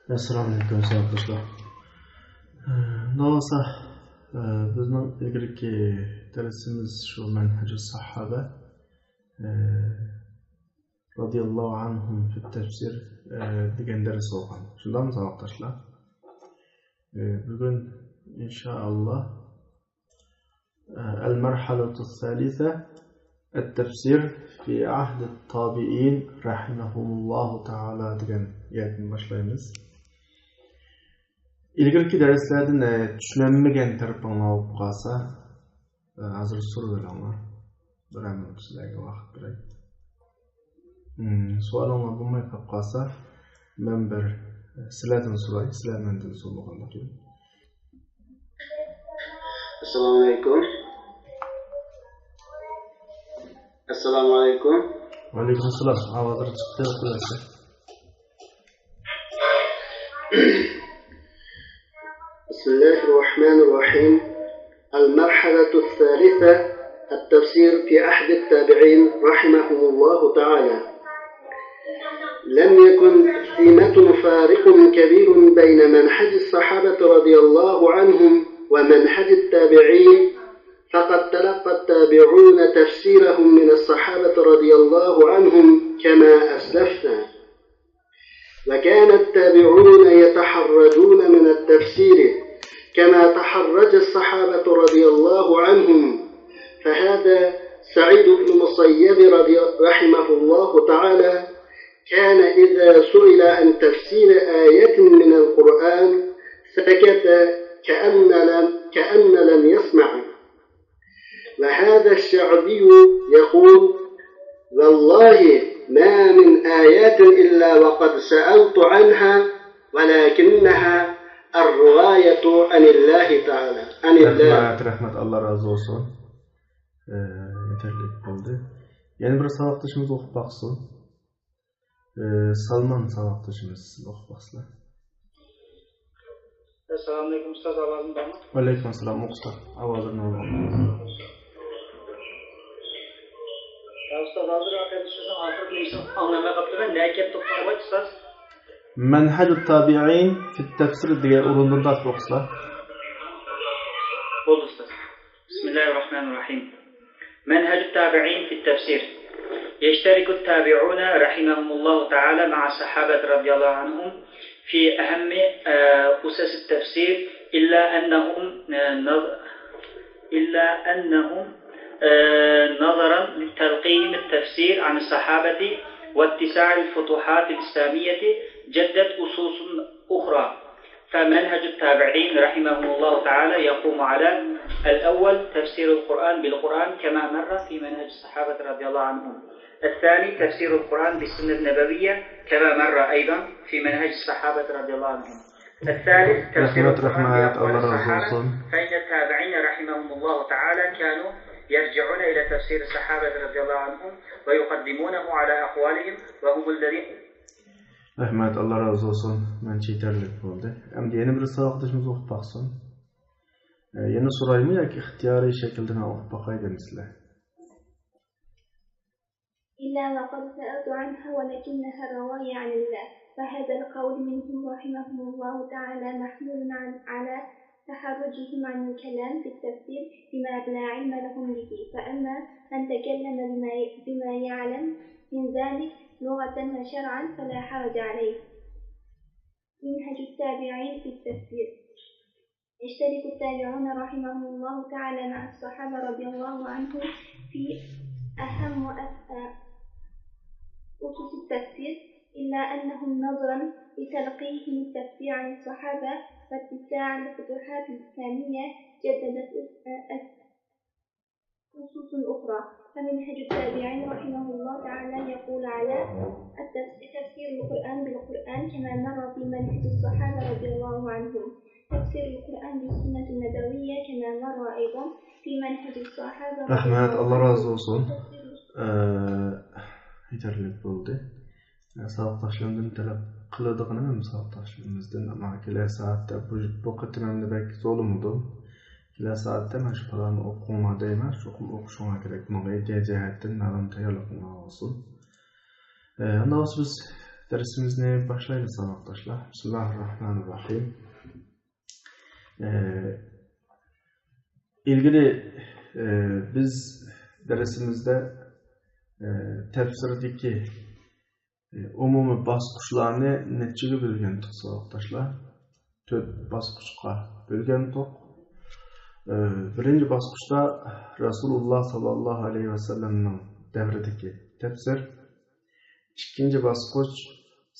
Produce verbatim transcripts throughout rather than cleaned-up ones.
ئەسسالامۇئەلەيكۇم، ساۋاقداشلار. ئە، مۇنداق بولسا، ئە، بىزنىڭ ئىلگىرىكى دەرسىمىز شۇ مەنھەجۇس ساھابە، ئە، رەزىياللاھۇ ئەنھۇم فىت تەفسىر، ئە، دېگەن دەرس بولغان. شۇنداقمۇ، ساۋاقداشلار؟ ئە، بۈگۈن، ئىنشائاللا، ئە، ئەل مەرھەلەتۇس سالىسە، ئەت تەفسىر فى ئەھدىت تابىئىن رەھىمەھۇمۇللاھۇ تائالا دېگەن يەردىن باشلايمىز. ئىلگىرىكى دەرسلەردىن، ئە، چۈشىنەلمىگەن تەرىپىڭلار بولۇپ قالسا، ئە، ھازىر سورىۋېلىڭلار. بىرەر مىنۇت سىلەرگە ۋاقىت بېرەي. مم، سوئالىڭلار بولماي قېلىپ قالسا، مەن بىر، ئە، سىلەردىن سوراي، سىلەر مەندىن سورىمىغاندىكىن. ئەسسالامۇئەلەيكۇم. ئەسسالامۇئەلەيكۇم. ۋەئەلەيكۇم ئەسسالام. ئاۋازلىرى چىقتى، قۇدرەتلىك. بسم الله الرحمن الرحيم. المرحلة الثالثة، التفسير في عهد التابعين رحمهم الله تعالى. لم يكن ثمة فارق كبير بين منهج الصحابة رضي الله عنهم ومنهج التابعين، فقد تلقى التابعون تفسيرهم من الصحابة رضي الله عنهم كما أسلفنا. وكان التابعون يتحرجون من التفسير كما تحرج الصحابة رضي الله عنهم، فهذا سعيد بن المسيب رضي، رحمه الله تعالى، كان إذا سئل عن تفسير آية من القرآن سكت كأن لم، كأن لم يسمع. وهذا الشعبي يقول: والله ما من آية إلا وقد سألت عنها، ولكنها الرواية عن الله تعالى، عن الله. رەھمەت، رەھمەت، ئاللا رازى بولسۇن. ئە، يېتەرلىك بولدى. يەنە بىر ساۋاقدىشىمىز ئوقۇپ باقسۇن. ئى، سالمان ساۋاقدىشىمىز، سىز ئوقۇپ باقسىلەر. ئەسسالامۇئەلەيكۇم ئۇستاز، ئاۋازىم بارمۇ؟ ۋەئەلەيكۇم ئەسسالام، ئوقۇسىلا، ئاۋازلىرىنى ئالايلى. يا ئۇستاز، ھازىر ھەقىقەتەن سۆزنىڭ ئاخىرىدا نېمىسىنى ئاڭلىماي قاپتىمەن، نەگە كەتتۇق قالغاي ئۇستاز؟ مەنھەجۇت تابىئىن فىت تەفسىر دېگەن ئورۇندىن تارتىپ ئوقۇسىلا. بولدى ئۇستاز. بسم الله الرحمن الرحيم. منهج التابعين في التفسير. يشترك التابعون رحمهم الله تعالى مع الصحابة رضي الله عنهم في أهم، آه، أسس التفسير، إلا أنهم، آه، نظ-، إلا أنهم، آه، نظرا لتلقيهم التفسير عن الصحابة واتساع الفتوحات الإسلامية جدت أسس أخرى. فمنهج التابعين رحمهم الله تعالى يقوم على: الأول، تفسير القرآن بالقرآن كما مر في منهج الصحابة رضي الله عنهم. الثاني، تفسير القرآن بالسنة النبوية كما مر أيضا في منهج الصحابة رضي الله عنهم. الثالث، تفسير القرآن بأقوال الصحابة، فإن التابعين رحمهم الله تعالى كانوا يرجعون إلى تفسير الصحابة رضي الله عنهم ويقدمونه على أقوالهم وهم الذين رەھمەت، ئاللا رازى بولسۇن. مەنچە يېتەرلىك بولدى. ئەمدى يەنە بىر ساۋاقدىشىمىز ئوقۇپ باقسۇن. ئە، يەنە سورايمۇ ياكى ئىختىيارىي شەكىلدە مەن ئوقۇپ باقاي دەمسىلەر؟ إلا وقد سألت عنها ولكنها الرواية عن الله، فهذا القول منهم رحمهم الله تعالى محمول عن، على تحرجهم عن الكلام في التفسير بما لا علم لهم به، فأما من تكلم بما، بما يعلم من ذلك لغة وشرعا فلا حرج عليه. منهج التابعين في التفسير. يشترك التابعون رحمهم الله تعالى مع الصحابة رضي الله عنهم في أهم أس-، أسس التفسير، إلا أنهم نظرا لتلقيهم التفسير عن الصحابة واتساع الفتوحات الإسلامية جددت أس-، أس-، أسس أخرى، فمنهج التابعين رحمه الله تعالى يقوم على التفس-، تفسير القرآن بالقرآن كما مر في منهج الصحابة رضي الله عنهم، تفسير القرآن بالسنة النبوية كما مر أيضا في منهج الصحابة رضي رەھمەت، الله عنهم. ئاللا رازى بولسۇن. تفسير ئە، يېتەرلىك بولدى. ساۋاقداشلىرىمدىن تەلەپ قىلىدىغىنىم ھەم ساۋاقداشلىرىمىزدىن، ئەمما كېلەر سائەتتە بۇ، بۇ قېتىم ئەمدى بەك زورلىمىدىم. كېلەر سائەتتە مەن شۇ پالانى ئوقۇڭلار دەيمەن، چوقۇم ئوقۇشۇڭلار كېرەك. بۇنىڭغا ئىدىيە جەھەتتىن مەلۇم تەييارلىقىڭلار بولسۇن. ئە، ئۇنداق بولسا بىز دەرسىمىزنى باشلايلى، ساۋاقداشلار. بىسمىللاھىررەھمانىررەھىم. ئە، ئىلگىرى، ئە، بىز دەرسىمىزدە، ئە، تەپسىردىكى، ئە، ئومۇمىي باسقۇچلارنى نەچچىگە بۆلگەنتۇق، ساۋاقداشلار؟ تۆت باسقۇچقا بۆلگەنتۇق. ئە، بىرىنچى باسقۇچتا رەسۇلۇللا ساللاللاھۇ ئەلەيھى ۋەسەللەمنىڭ دەۋرىدىكى تەپسىر، ئىككىنچى باسقۇچ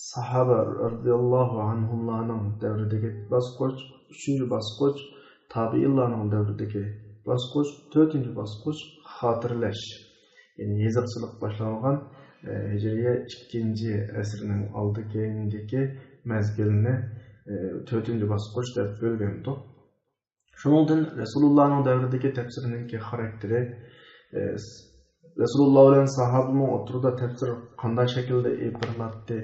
ساھابە رەزىياللاھۇ ئەنھۇملارنىڭ دەۋرىدىكى باسقۇچ، ئۈچىنچى باسقۇچ تابىئىنلارنىڭ دەۋرىدىكى باسقۇچ، تۆتىنچى باسقۇچ خاتىرىلەش. يەنى يېزىقچىلىق باشلانغان، ئە، ھىجرىيە ئىككىنچى ئەسىرنىڭ ئالدى كەينىدىكى مەزگىلنى، ئە، تۆتىنچى باسقۇچ دەپ بۆلگەنتۇق. شۇنىڭدىن رەسۇلۇللانىڭ دەۋرىدىكى تەپسىرنىڭكى خاراكتېرى، ئە، رەسۇلۇللا بىلەن ساھابىنىڭ ئوتتۇرىدا تەپسىر قانداق شەكىلدە ئېلىپ بېرىلاتتى،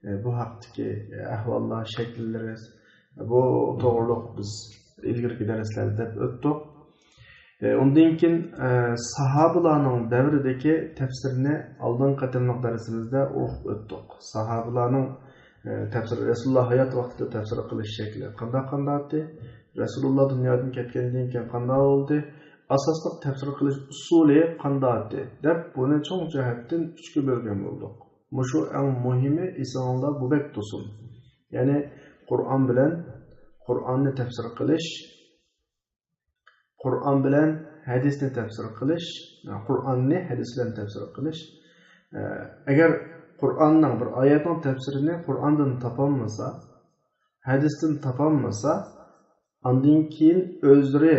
ئە، بۇ ھەقتىكى، ئە، ئەھۋاللار، شەكىللىرى، بۇ توغرۇلۇق بىز ئىلگىرىكى دەرسلەردە دەپ ئۆتتۇق. ئە، ئۇندىن كېيىن، ئە، ساھابىلارنىڭ دەۋرىدىكى تەپسىرنى ئالدىنقى قېتىملىق دەرسىمىزدە ئوقۇپ ئۆتتۇق. ساھابىلارنىڭ، ئە، تەپسىر، رەسۇلۇللا ھايات ۋاقتىدا تەپسىر قىلىش شەكلى قانداق قانداقتى؟ رەسۇلۇللا دۇنيادىن كەتكەندىن كېيىن قانداق بولدى؟ ئاساسلىق تەپسىر قىلىش ئۇسۇلى قانداقتى؟ دەپ بۇنى چوڭ جەھەتتىن ئۈچكە بۆلگەن بولدۇق. مۇشۇ ئەڭ مۇھىمى ئېسىڭىزدا بۇ بەك تۇرسۇن. يەنى قۇرئان بىلەن، قۇرئاننى تەپسىر قىلىش، قۇرئان بىلەن ھەدىسنى تەپسىر قىلىش، قۇرئاننى ھەدىس بىلەن تەپسىر قىلىش. ئە، ئەگەر قۇرئاننىڭ، بىر ئايەتنىڭ تەپسىرىنى قۇرئاندىن تاپالمىسا، ھەدىستىن تاپالمىسا، ئاندىن كېيىن ئۆزلىرى،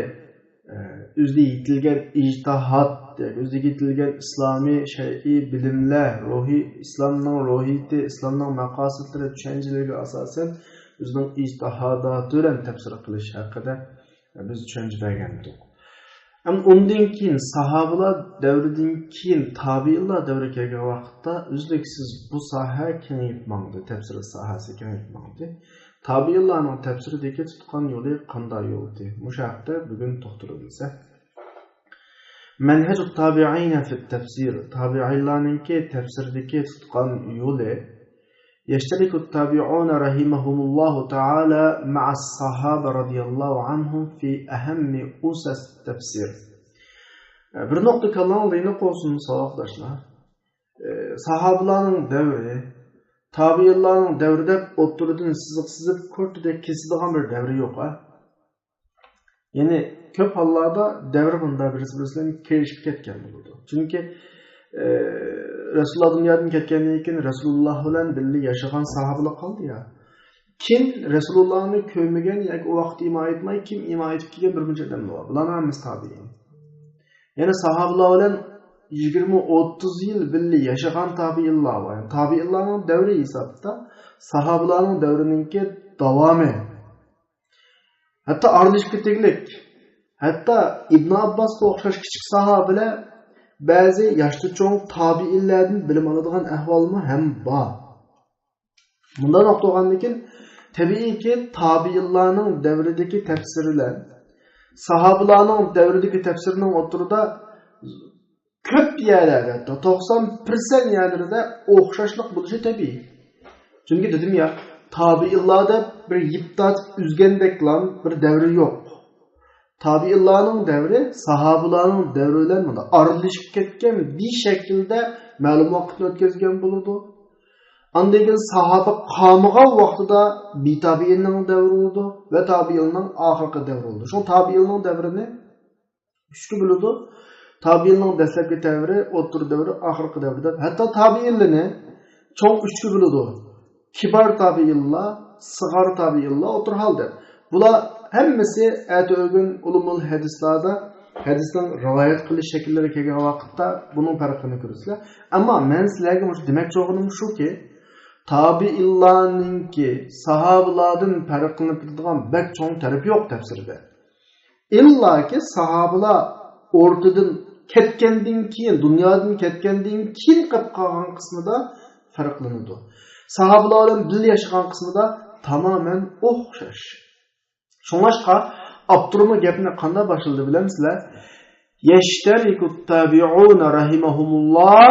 ئە، ئۆزىگە يېتىلگەن ئىجتىھاد، ياكى ئۆزىگە يېتىلگەن ئىسلامىي شەرئىي بىلىملەر، روھىي، ئىسلامنىڭ روھىيىتى، ئىسلامنىڭ مەقاسىتلىرى، چۈشەنچىلىرىگە ئاساسەن ئۆزىنىڭ ئىجتىھاداتى بىلەن تەپسىر قىلىش ھەققىدە بىز چۈشەنچە بەرگەنىدۇق. ئەمما ئۇندىن كېيىن ساھابىلار دەۋرىدىن كېيىن تابىئىنلار دەۋرىگە كەلگەن ۋاقىتتا ئۈزلۈكسىز بۇ ساھە كېڭىيىپ ماڭدى، تەپسىر ساھەسى كېڭىيىپ ماڭدى. تابىئىنلارنىڭ تەپسىردىكى تۇتقان يولى قانداق يولدى؟ مۇشۇ ھەقتە بۈگۈن توختىلىمىز. مەنھەجۇت تابىئىنە فىت تەفسىر، تابىئىنلارنىڭكى تەپسىردىكى تۇتقان يولى. يشترك التابعون رحمهم الله تعالى مع الصحابة رضي الله عنهم في أهم أسس التفسير. بىر نۇقتا كاللاڭلار يېنىق بولسۇن، ساۋاقداشلار. ساھابىلارنىڭ دەۋرى، تابىئىنلارنىڭ دەۋرى دەپ ئوتتۇرىدىن سىزىق سىزىپ، كورتىدەك كېسىدىغان بىر دەۋرى يوق، ھە؟ يەنى كۆپ ھاللاردا دەۋر مۇنداق بىرسى-بىرسى بىلەن كېلىشىپ كەتكەن بولىدۇ. چۈنكى، ئە، رەسۇلۇللا دۇنيادىن كەتكەندىن كېيىن رەسۇلۇللا بىلەن بىللە ياشىغان ساھابىلار قالدى يا. كىم رەسۇلۇللانى كۆرمىگەن ياكى ئۇ ۋاقىتتا ئىمان ئېيتماي، كىم ئىمان ئېيتىپ كەلگەن بىر مۇنچە ئادەملەر بار. بۇلارنىڭ ھەممىسى تابىئىن. يەنى ساھابىلار بىلەن يىگىرمە، ئوتتۇز يىل بىللە ياشىغان تابىئىنلار بار. يەنى تابىئىنلارنىڭ دەۋرى ھېسابتا ساھابىلارنىڭ دەۋرىنىڭكى داۋامى. ھەتتا ئارىلىشىپ كېتىگلىك. ھەتتا ئىبن ئابباسقا ئوخشاش كىچىك ساھابىلەر بەزى ياشتا چوڭ تابىئىنلەردىن بىلىم ئالىدىغان ئەھۋالمۇ ھەم بار. مۇنداق نۇقتا بولغاندىكىن، تەبىئىيكى، تابىئىنلارنىڭ دەۋرىدىكى تەپسىرى بىلەن ساھابىلارنىڭ دەۋرىدىكى تەپسىرىنىڭ ئوتتۇرىدا كۆپ يەرلەردە، توقسان پىرسەنت يەرلىرىدە ئوخشاشلىق بولۇشى تەبىئىي. چۈنكى دېدىم يا، تابىئىنلار دەپ بىر يىپ تارتىپ ئۈزگەندەكلا بىر دەۋرى يوق. تابىئىنلارنىڭ دەۋرى ساھابىلارنىڭ دەۋرى بىلەن مۇنداق ئارىلىشىپ كەتكەن بىر شەكىلدە مەلۇم ۋاقىتنى ئۆتكۈزگەن بولىدۇ. ئاندىن كېيىن ساھابە قالمىغان ۋاقتىدا بىتابىئىننىڭ دەۋرى بولىدۇ ۋە تابىئىننىڭ ئاخىرقى دەۋرى بولىدۇ. شۇڭا تابىئىننىڭ دەۋرىنى ئۈچكە بۆلىدۇ. تابىئىننىڭ دەسلەپكى دەۋرى، ئوتتۇرا دەۋرى، ئاخىرقى دەۋرى دەپ. ھەتتا تابىئىنلىرىنى چوڭ ئۈچكە بۆلىدۇ. كىبار تابىئىنلار، سىغار تابىئىنلار، ئوتتۇرا ھال دەپ. بۇلار ھەممىسى ئەتە ئۆگۈن ئۇلۇمۇل ھەدىسلاردا ھەدىسنىڭ رىۋايەت قىلىش شەكىللىرى كەلگەن ۋاقىتتا بۇنىڭ پەرقىنى كۆرىسىلەر. ئەمما مەن سىلەرگە مۇشۇ دېمەكچى بولغىنىم شۇكى، تابىئىنلارنىڭكى ساھابىلاردىن پەرقلىنىپ كېتىدىغان بەك چوڭ تەرىپى يوق تەپسىرىدە. ئىللاكى ساھابىلار ئورتىدىن كەتكەندىن كېيىن، دۇنيادىن كەتكەندىن كېيىن قېلىپ قالغان قىسمىدا پەرقلىنىدۇ. ساھابىلار بىلەن بىللە ياشىغان قىسمىدا تامامەن ئوخشاش. شۇڭلاشقا ئاپتورمۇ گەپنى قانداق باشلىدى بىلەمسىلەر؟ يشترك التابعون رحمهم الله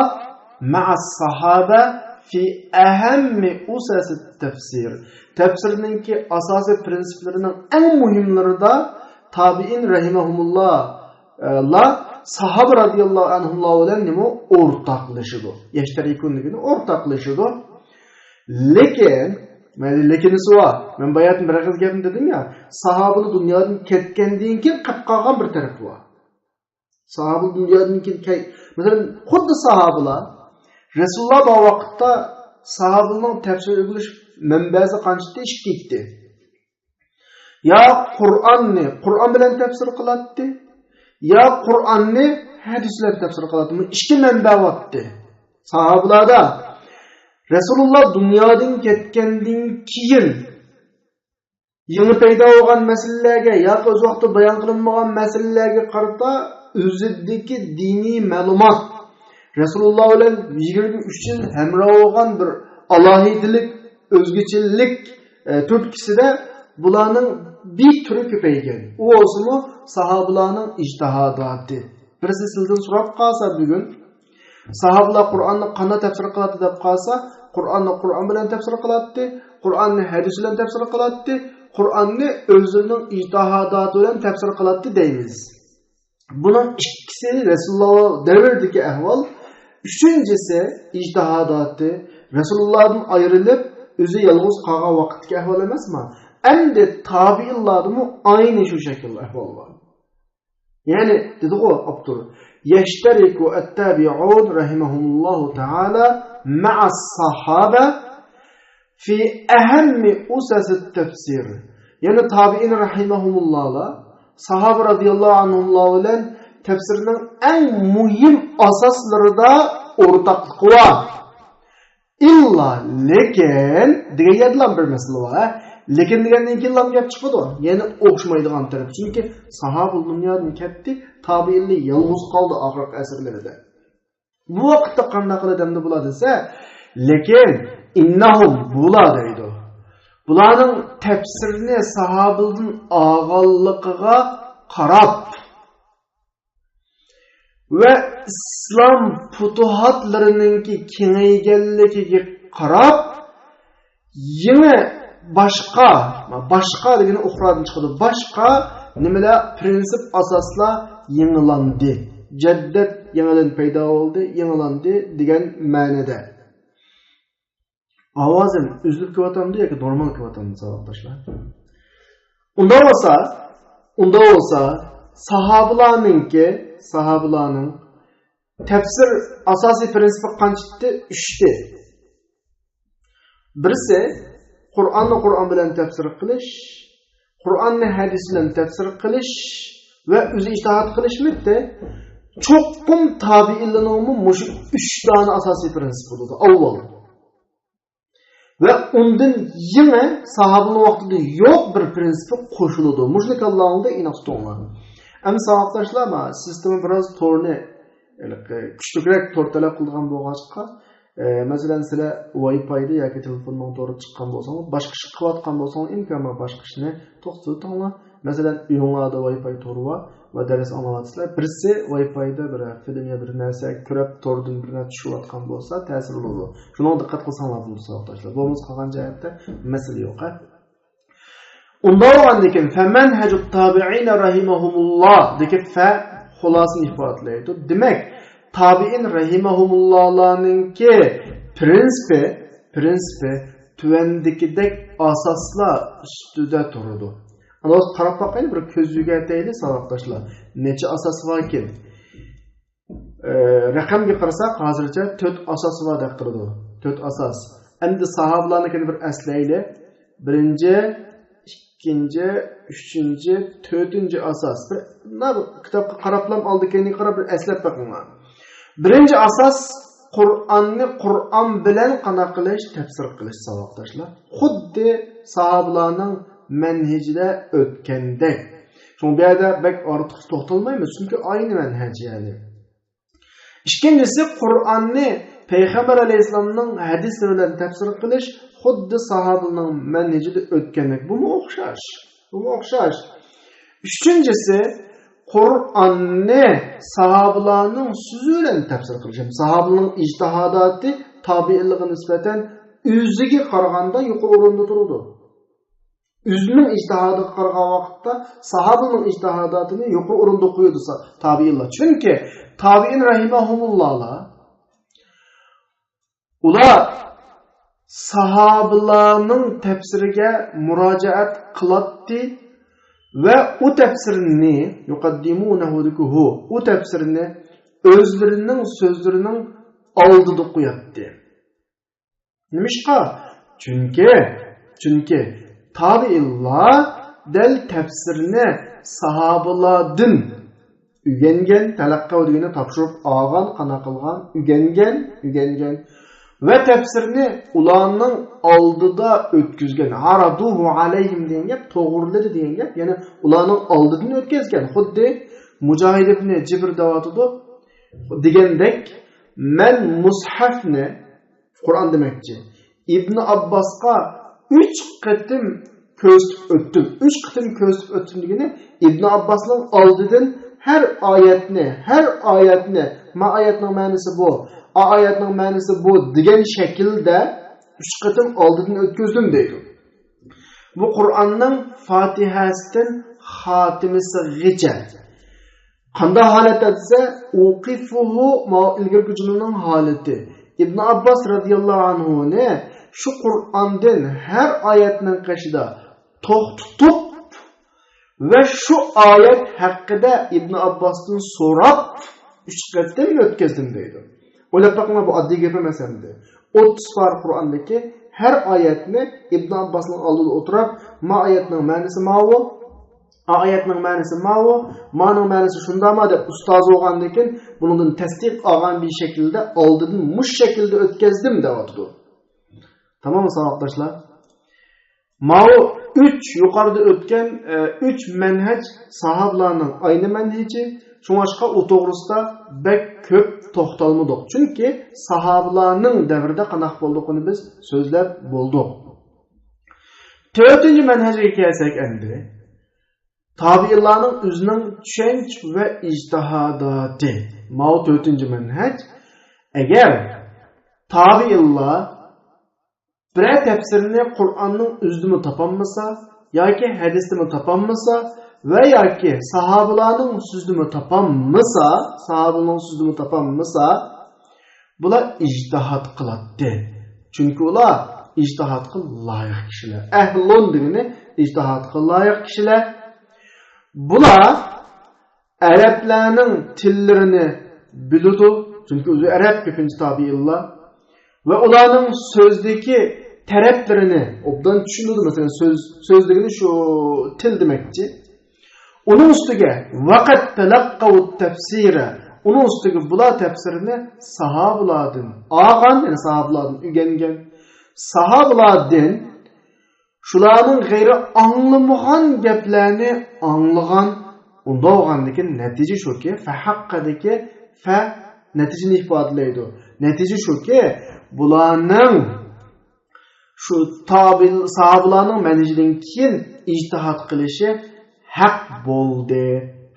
مع الصحابة في أهم أسس التفسير. تەپسىرنىڭكى ئاساسىي پىرىنسىپلىرىنىڭ ئەڭ مۇھىملىرىدا تابىئىن رەھىمەھۇمۇللا، ئە، لا ساھابە رەزىياللاھۇ ئەنھۇملار بىلەن نېمە ئورتاقلىشىدۇ. يەشتەرىكۇن دېگىنى ئورتاقلىشىدۇ. لېكىن، مەيلى، لېكىنىسى بار. مەن باياتىن بىر ئېغىز گەپنى دېدىم يا، ساھابىلار دۇنيادىن كەتكەندىن كېيىن قېلىپ قالغان بىر تەرىپى بار. ساھابىلار دۇنيادىن كېيىن كەي-، مەسىلەن، خۇددى ساھابىلار رەسۇلۇللا بار ۋاقىتتا ساھابىلارنىڭ تەپسىر ئۆگىنىش مەنبەسى قانچىتى ئىككى ئىدى. يا قۇرئاننى قۇرئان بىلەن تەپسىر قىلاتتى، يا قۇرئاننى ھەدىس بىلەن تەپسىر قىلاتتى. بۇ ئىككى مەنبە بارتتى ساھابىلاردا. رەسۇلۇللا دۇنيادىن كەتكەندىن كېيىن يېڭى پەيدا بولغان مەسىلىلەرگە ياكى ئۆز ۋاقتىدا بايان قىلىنمىغان مەسىلىلەرگە قارىتا ئۆزىدىكى دىنىي مەلۇمات، رەسۇلۇللا بىلەن يىگىرمە ئۈچ يىل ھەمراھ بولغان بىر ئالاھىدىلىك، ئۆزگىچىلىك، ئە، تۈرتكىسىدە بۇلارنىڭ بىر تۈرى كۆپەيگەن. ئۇ بولسىمۇ ساھابىلارنىڭ ئىجتىھاداتى. بىرسى سىزدىن سوراپ قالسا بۈگۈن، ساھابىلار قۇرئاننى قانداق تەپسىر قىلاتتى دەپ قالسا، قۇرئاننى قۇرئان بىلەن تەپسىر قىلاتتى، قۇرئاننى ھەدىس بىلەن تەپسىر قىلاتتى، قۇرئاننى ئۆزلىرىنىڭ ئىجتىھاداتى بىلەن تەپسىر قىلاتتى دەيمىز. بۇنىڭ ئىككىسى رەسۇلۇللا دەۋرىدىكى ئەھۋال. ئۈچىنچىسى ئىجتىھاداتى رەسۇلۇللادىن ئايرىلىپ، ئۆزى يالغۇز قالغان ۋاقىتتىكى ئەھۋال ئەمەسمۇ؟ ئەمدى تابىئىنلاردىمۇ ئاينى شۇ شەكىلدە ئەھۋال بار. يەنى دېدىغۇ ئاپتور، يەشتەرىكۇ ئەتتابىئۇن رەھىمەھۇمۇللاھۇ تائالا مەئەس ساھابە في أهم أسس التفسير. يەنى تابىئىن رەھىمەھۇمۇللاھلار ساھابە رەزىياللاھۇ ئەنھۇملار بىلەن تەپسىرنىڭ ئەڭ مۇھىم ئاساسلىرىدا ئورتاقلىقى بار. ئىللا، لېكىن دېگەن يەردىلا بىر مەسىلە بار، ھە؟ لېكىن دېگەندىن كېيىنلا گەپ چىقىدۇ. يەنى ئوخشىمايدىغان تەرەپ. چۈنكى ساھابە دۇنيادىن كەتتى، تابىئىنلار يالغۇز قالدى ئاخىرقى ئەسىرلىرىدە. بۇ ۋاقىتتا قانداق قىلىدۇ ئەمدى بۇلار دېسە، لېكىن ئىننەھۇم، بۇلار دەيدۇ. بۇلارنىڭ تەپسىرنى ساھابىلىدىن ئالغانلىقىغا قاراپ ۋە ئىسلام پۇتۇھاتلىرىنىڭكى كېڭەيگەنلىكىگە قاراپ، يېڭى باشقا، باشقا دېگىنى ئۇخرادىن چىقىدۇ. باشقا نېمىلەر، پرىنسىپ، ئاساسلار يېڭىلاندى. جەددەت يېڭىدىن پەيدا بولدى، يېڭىلاندى دېگەن مەنىدە. ئاۋازىم ئۈزۈلۈپ كېلىۋاتامدۇ ياكى نورمال كېلىۋاتامدۇ، ساۋاقداشلار؟ ئۇنداق بولسا، ئۇنداق بولسا، ساھابىلارنىڭكى، ساھابىلارنىڭ تەپسىر ئاساسىي پرىنسىپى قانچىتى؟ ئۈچتى. بىرسى، قۇرئاننى قۇرئان بىلەن تەپسىر قىلىش، قۇرئاننى ھەدىس بىلەن تەپسىر قىلىش ۋە ئۆزى ئىجتىھاد قىلىشمىدى. چوقۇم تابىئىنلارنىڭمۇ مۇشۇ ئۈچ دانە ئاساسىي پرىنسىپ بولىدۇ. ئاۋۋال. ۋە ئۇندىن يېڭى ساھابىنىڭ ۋاقتىدا يوق بىر پرىنسىپى قوشۇلىدۇ. مۇشۇنى كاللاڭلاردا ئېنىق تۇتۇڭلار. ئەمدى ساۋاقداشلار، ما سىستېما بىراز تورنى، ھېلىقى، كۈچلۈكرەك تور تەلەپ قىلىدىغان بولغاچقا، ئە، مەسىلەن، سىلەر ۋايپايدا ياكى تېلېفوننىڭ تورىدا چىققان بولساڭلار، باشقا ئىش قىلىۋاتقان بولساڭلار، ئىمكان بار باشقا ئىشنى توختىتىۋېتىڭلار. مەسىلەن، ئۆيۈڭلاردا ۋايپاي تورى بار ۋە دەرس ئاڭلاۋاتىسىلەر. بىرسى ۋايپايدا بىر فىلىم يا بىر نەرسە كۆرۈپ، توردىن بىر نەرسە چۈشۈرۈۋاتقان بولسا، تەسىر بولىدۇ. شۇنىڭغا دىققەت قىلساڭلار بولىدۇ، ساۋاقداشلار. بولمىسا قالغان جەھەتتە مەسىلە يوق، ھە؟ ئۇنداق بولغاندىكىن، فەمەنھەجۇت تابىئىنە رەھىمەھۇمۇللا دېگەن فە خۇلاسىنى ئىپادىلەيدۇ. دېمەك، تابىئىن رەھىمەھۇمۇللالارنىڭكى پرىنسىپى، پرىنسىپى تۆۋەندىكىدەك ئاساسلار ئۈستىدە تۇرىدۇ. ئانا، قاراپ باقايلى، بىر كۆز يۈگۈرتەيلى، ساۋاقداشلار. نەچچە ئاساس باركىن؟ ئە، رەقەمگە قارىساق، ھازىرچە تۆت ئاساس بار دەپ تۇرىدۇ. تۆت ئاساس. ئەمدى ساھابىلارنىڭكىنى بىر ئەسلەيلى. بىرىنچى، ئىككىنچى، ئۈچىنچى، تۆتىنچى ئاساس. بىر، مانا بۇ كىتابقا قاراپلا ئالدى كەينىگە قاراپ بىر ئەسلەپ بېقىڭلار. بىرىنچى ئاساس، قۇرئاننى قۇرئان بىلەن قانداق قىلىش، تەپسىر قىلىش، ساۋاقداشلار. خۇددى ساھابىلارنىڭ مەنھىجىدە ئۆتكەندەك. شۇڭا بۇ يەردە بەك ئارتۇق توختالمايمىز، چۈنكى ئاينى مەنھەج، يەنى. ئىككىنچىسى، قۇرئاننى پەيغەمبەر ئەلەيھىسسالامنىڭ ھەدىسلىرى بىلەن تەپسىر قىلىش خۇددى ساھابىلارنىڭ مەنھىجىدە ئۆتكەندەك. بۇمۇ ئوخشاش. بۇمۇ ئوخشاش. ئۈچىنچىسى، قۇرئاننى ساھابىلارنىڭ سۆزى بىلەن تەپسىر قىلىش. ساھابىلارنىڭ ئىجتىھاداتى تابىئىنلىققا نىسبەتەن ئۆزىگە قارىغاندا يۇقىرى ئورۇندا تۇرىدۇ. ئۆزىنىڭ ئىجتىھادىغا قارىغان ۋاقىتتا ساھابىنىڭ ئىجتىھاداتىنى يۇقىرى ئورۇندا قويىدۇ سا-، تابىئىنلار. چۈنكى تابىئىن رەھىمەھۇمۇللاھلار، ئۇلار ساھابىلارنىڭ تەپسىرىگە مۇراجىئەت قىلاتتى ۋە ئۇ تەپسىرنى، يۇقەددىمۇنەھۇ، ئۇ تەپسىرنى ئۆزلىرىنىڭ سۆزلىرىنىڭ ئالدىدا قوياتتى. نېمىشقا؟ چۈنكى، چۈنكى تابىئىنلار دەل تەپسىرنى ساھابىلاردىن ئۆگەنگەن، تەلەققەۋ دېگىنى تاپشۇرۇپ ئالغان، قانداق قىلغان، ئۆگەنگەن، ئۆگەنگەن ۋە تەپسىرنى ئۇلارنىڭ ئالدىدا ئۆتكۈزگەن، ئارادۇھۇ ئەلەيھىم دېگەن گەپ، توغرىلىدى دېگەن گەپ، يەنى ئۇلارنىڭ ئالدىدىن ئۆتكەزگەن. خۇددى مۇجاھىد ئىبنى جىبر دەۋاتىدۇ دېگەندەك، مەن مۇسھەفنى، قۇرئان دېمەكچى، ئىبن ئابباسقا ئۈچ قېتىم كۆرسىتىپ ئۆتتۈم. ئۈچ قېتىم كۆرسىتىپ ئۆتتۈم دېگىنى، ئىبن ئابباسنىڭ ئالدىدىن ھەر ئايەتنى، ھەر ئايەتنى، ما ئايەتنىڭ مەنىسى بۇ، ئا ئايەتنىڭ مەنىسى بۇ دېگەن شەكىلدە ئۈچ قېتىم ئالدىدىن ئۆتكۈزدۈم دەيدۇ. بۇ قۇرئاننىڭ فاتىھەسىدىن خاتىمىسىغىچە. قانداق ھالەتتە دېسە، ئۇقىفۇھۇ، ماۋۇ ئىلگىرىكى جۈملىنىڭ ھالىتى. ئىبن ئابباس رەزىياللاھۇ ئەنھۇنى شۇ قۇرئاندىن ھەر ئايەتنىڭ قېشىدا توختىتىپ ۋە شۇ ئايەت ھەققىدە ئىبن ئابباستىن سوراپ، ئۈچ قېتىم ئۆتكۈزدۈم دەيدۇ. ئويلاپ بېقىڭلار، بۇ ئاددىي گەپ ئەمەس ئەمدى. ئوتتۇز پارە قۇرئاندىكى ھەر ئايەتنى ئىبن ئابباسنىڭ ئالدىدا ئولتۇرۇپ، ما ئايەتنىڭ مەنىسى ماۋۇ، ئا ئايەتنىڭ مەنىسى ماۋۇ، مانىڭ مەنىسى شۇنداما دەپ ئۇستازى بولغاندىن كېيىن بۇنىڭدىن تەستىق ئالغان بىر شەكىلدە ئالدىدىن مۇشۇ شەكىلدە ئۆتكۈزدۈم دەۋاتىدۇ. تامام ساۋاقداشلار. ماۋۇ ئۈچ يۇقىرىدا ئۆتكەن، ئە، ئۈچ مەنھەج ساھابىلارنىڭ ئاينى مەنھىجى. شۇڭلاشقا ئۇ توغرىسىدا بەك كۆپ توختالمىدۇق. چۈنكى ساھابىلارنىڭ دەۋرىدە قانداق بولدۇقىنى بىز سۆزلەپ بولدۇق. تۆتىنچى مەنھەجگە كەلسەك ئەمدى. تابىئىنلارنىڭ ئۆزىنىڭ چۈشەنچە ۋە ئىجتىھاداتى. ماۋۇ تۆتىنچى مەنھەج. ئەگەر تابىئىنلار بىرەر تەپسىرنى قۇرئاننىڭ ئۆزىدىمۇ تاپالمىسا، ياكى ھەدىستىمۇ تاپالمىسا ۋە ياكى ساھابىلارنىڭ سۆزىدىمۇ تاپالمىسا، ساھابىلارنىڭ سۆزىدىمۇ تاپالمىسا، بۇلار ئىجتىھاد قىلاتتى. چۈنكى ئۇلار ئىجتىھادقا لايىق كىشىلەر. ئەھلۇن دېگىنى ئىجتىھادقا لايىق كىشىلەر. بۇلار ئەرەبلەرنىڭ تىللىرىنى بىلىدۇ. چۈنكى ئۆزى ئەرەب كۆپىنچە تابىئىنلار. ۋە ئۇلارنىڭ سۆزدىكى تەرەپلىرىنى ئوبدان چۈشىنىدۇ. مەسىلەن، سۆز، سۆز دېگىنى شۇ تىل دېمەكچى. ئۇنىڭ ئۈستىگە ۋەقەت تەلەققەۋۇت تەپسىرە. ئۇنىڭ ئۈستىگە بۇلار تەپسىرنى ساھابىلاردىن ئالغان، يەنى ساھابىلاردىن ئۆگەنگەن. ساھابىلاردىن شۇلارنىڭ غەيرى ئاڭلىمىغان گەپلەرنى ئاڭلىغان. ئۇنداق بولغاندىكىن نەتىجە شۇكى، فەھەققەدىكى فە نەتىجىنى ئىپادىلەيدۇ. نەتىجە شۇكى، بۇلارنىڭ شۇ تابىئىن، ساھابىلارنىڭ مەنھىجىدىن كېيىن ئىجتىھاد قىلىشى ھەق بولدى.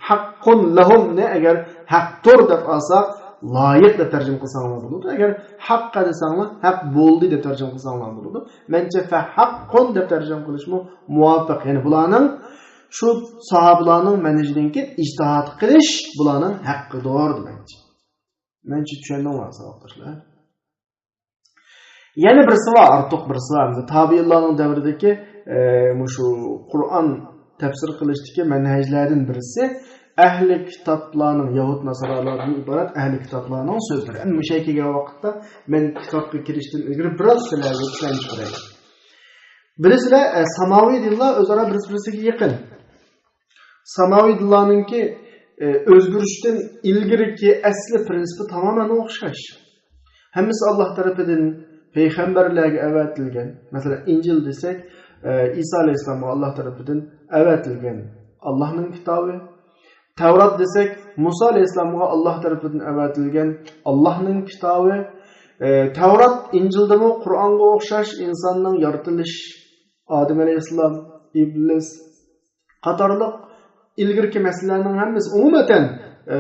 ھەققۇن لەھۇمنى ئەگەر ھەقتۇر دەپ ئالساق، لايىق دەپ تەرجىمە قىلساڭلار بولىدۇ. ئەگەر ھەققە دېسەڭلار، ھەق بولدى دەپ تەرجىمە قىلساڭلار بولىدۇ. مەنچە فەھەققۇن دەپ تەرجىمە قىلىشمۇ مۇۋاپىق. يەنى بۇلارنىڭ، شۇ ساھابىلارنىڭ مەنھىجىدىن كېيىن ئىجتىھاد قىلىش بۇلارنىڭ ھەققىدۇر دېمەكچى. مەنچە چۈشەندىڭلار ساۋاقداشلار؟ يەنە بىرسى بار، ئارتۇق بىرسى بار. ئەمدى تابىئىنلارنىڭ دەۋرىدىكى، ئە، مۇشۇ قۇرئان تەپسىر قىلىشتىكى مەنھەجلەردىن بىرسى، ئەھلى كىتابلارنىڭ، يەھۇد ناسارالارdan ئىبارەت ئەھلى كىتابلارنىڭ سۆزلىرى. ئەمدى مۇشۇ يەرگە كەلگەن ۋاقىتتا مەن كىتابقا كىرىشتىن ئىلگىرى بىراز سىلەرگە چۈشەندۈرۈپ بېرەي. بىلىسىلەر، ئە، ساماۋى دىنلار ئۆزئارا بىرسى-بىرسىگە يېقىن. ساماۋى دىنلارنىڭكى، ئە، ئۆزگىرىشتىن ئىلگىرىكى ئەسلى پىرىنسىپى تامامەن ئوخشاش. ھەممىسى ئاللاھ تەرىپىدىن پەيغەمبەرلەرگە ئەۋەتىلگەن. مەسىلەن، ئىنجىل دېسەك، ئە، ئىسا ئەلەيھىسسالامغا ئاللاھ تەرىپىدىن ئەۋەتىلگەن ئاللاھنىڭ كىتابى. تەۋرات دېسەك، مۇسا ئەلەيھىسسالامغا ئاللاھ تەرىپىدىن ئەۋەتىلگەن ئاللاھنىڭ كىتابى. ئە، تەۋرات ئىنجىلدىمۇ قۇرئانغا ئوخشاش ئىنساننىڭ يارىتىلىش، ئادەم ئەلەيھىسسالام، ئىبلىس، قاتارلىق ئىلگىرىكى مەسىلىلەرنىڭ ھەممىسى، ئومۇمەن، ئە،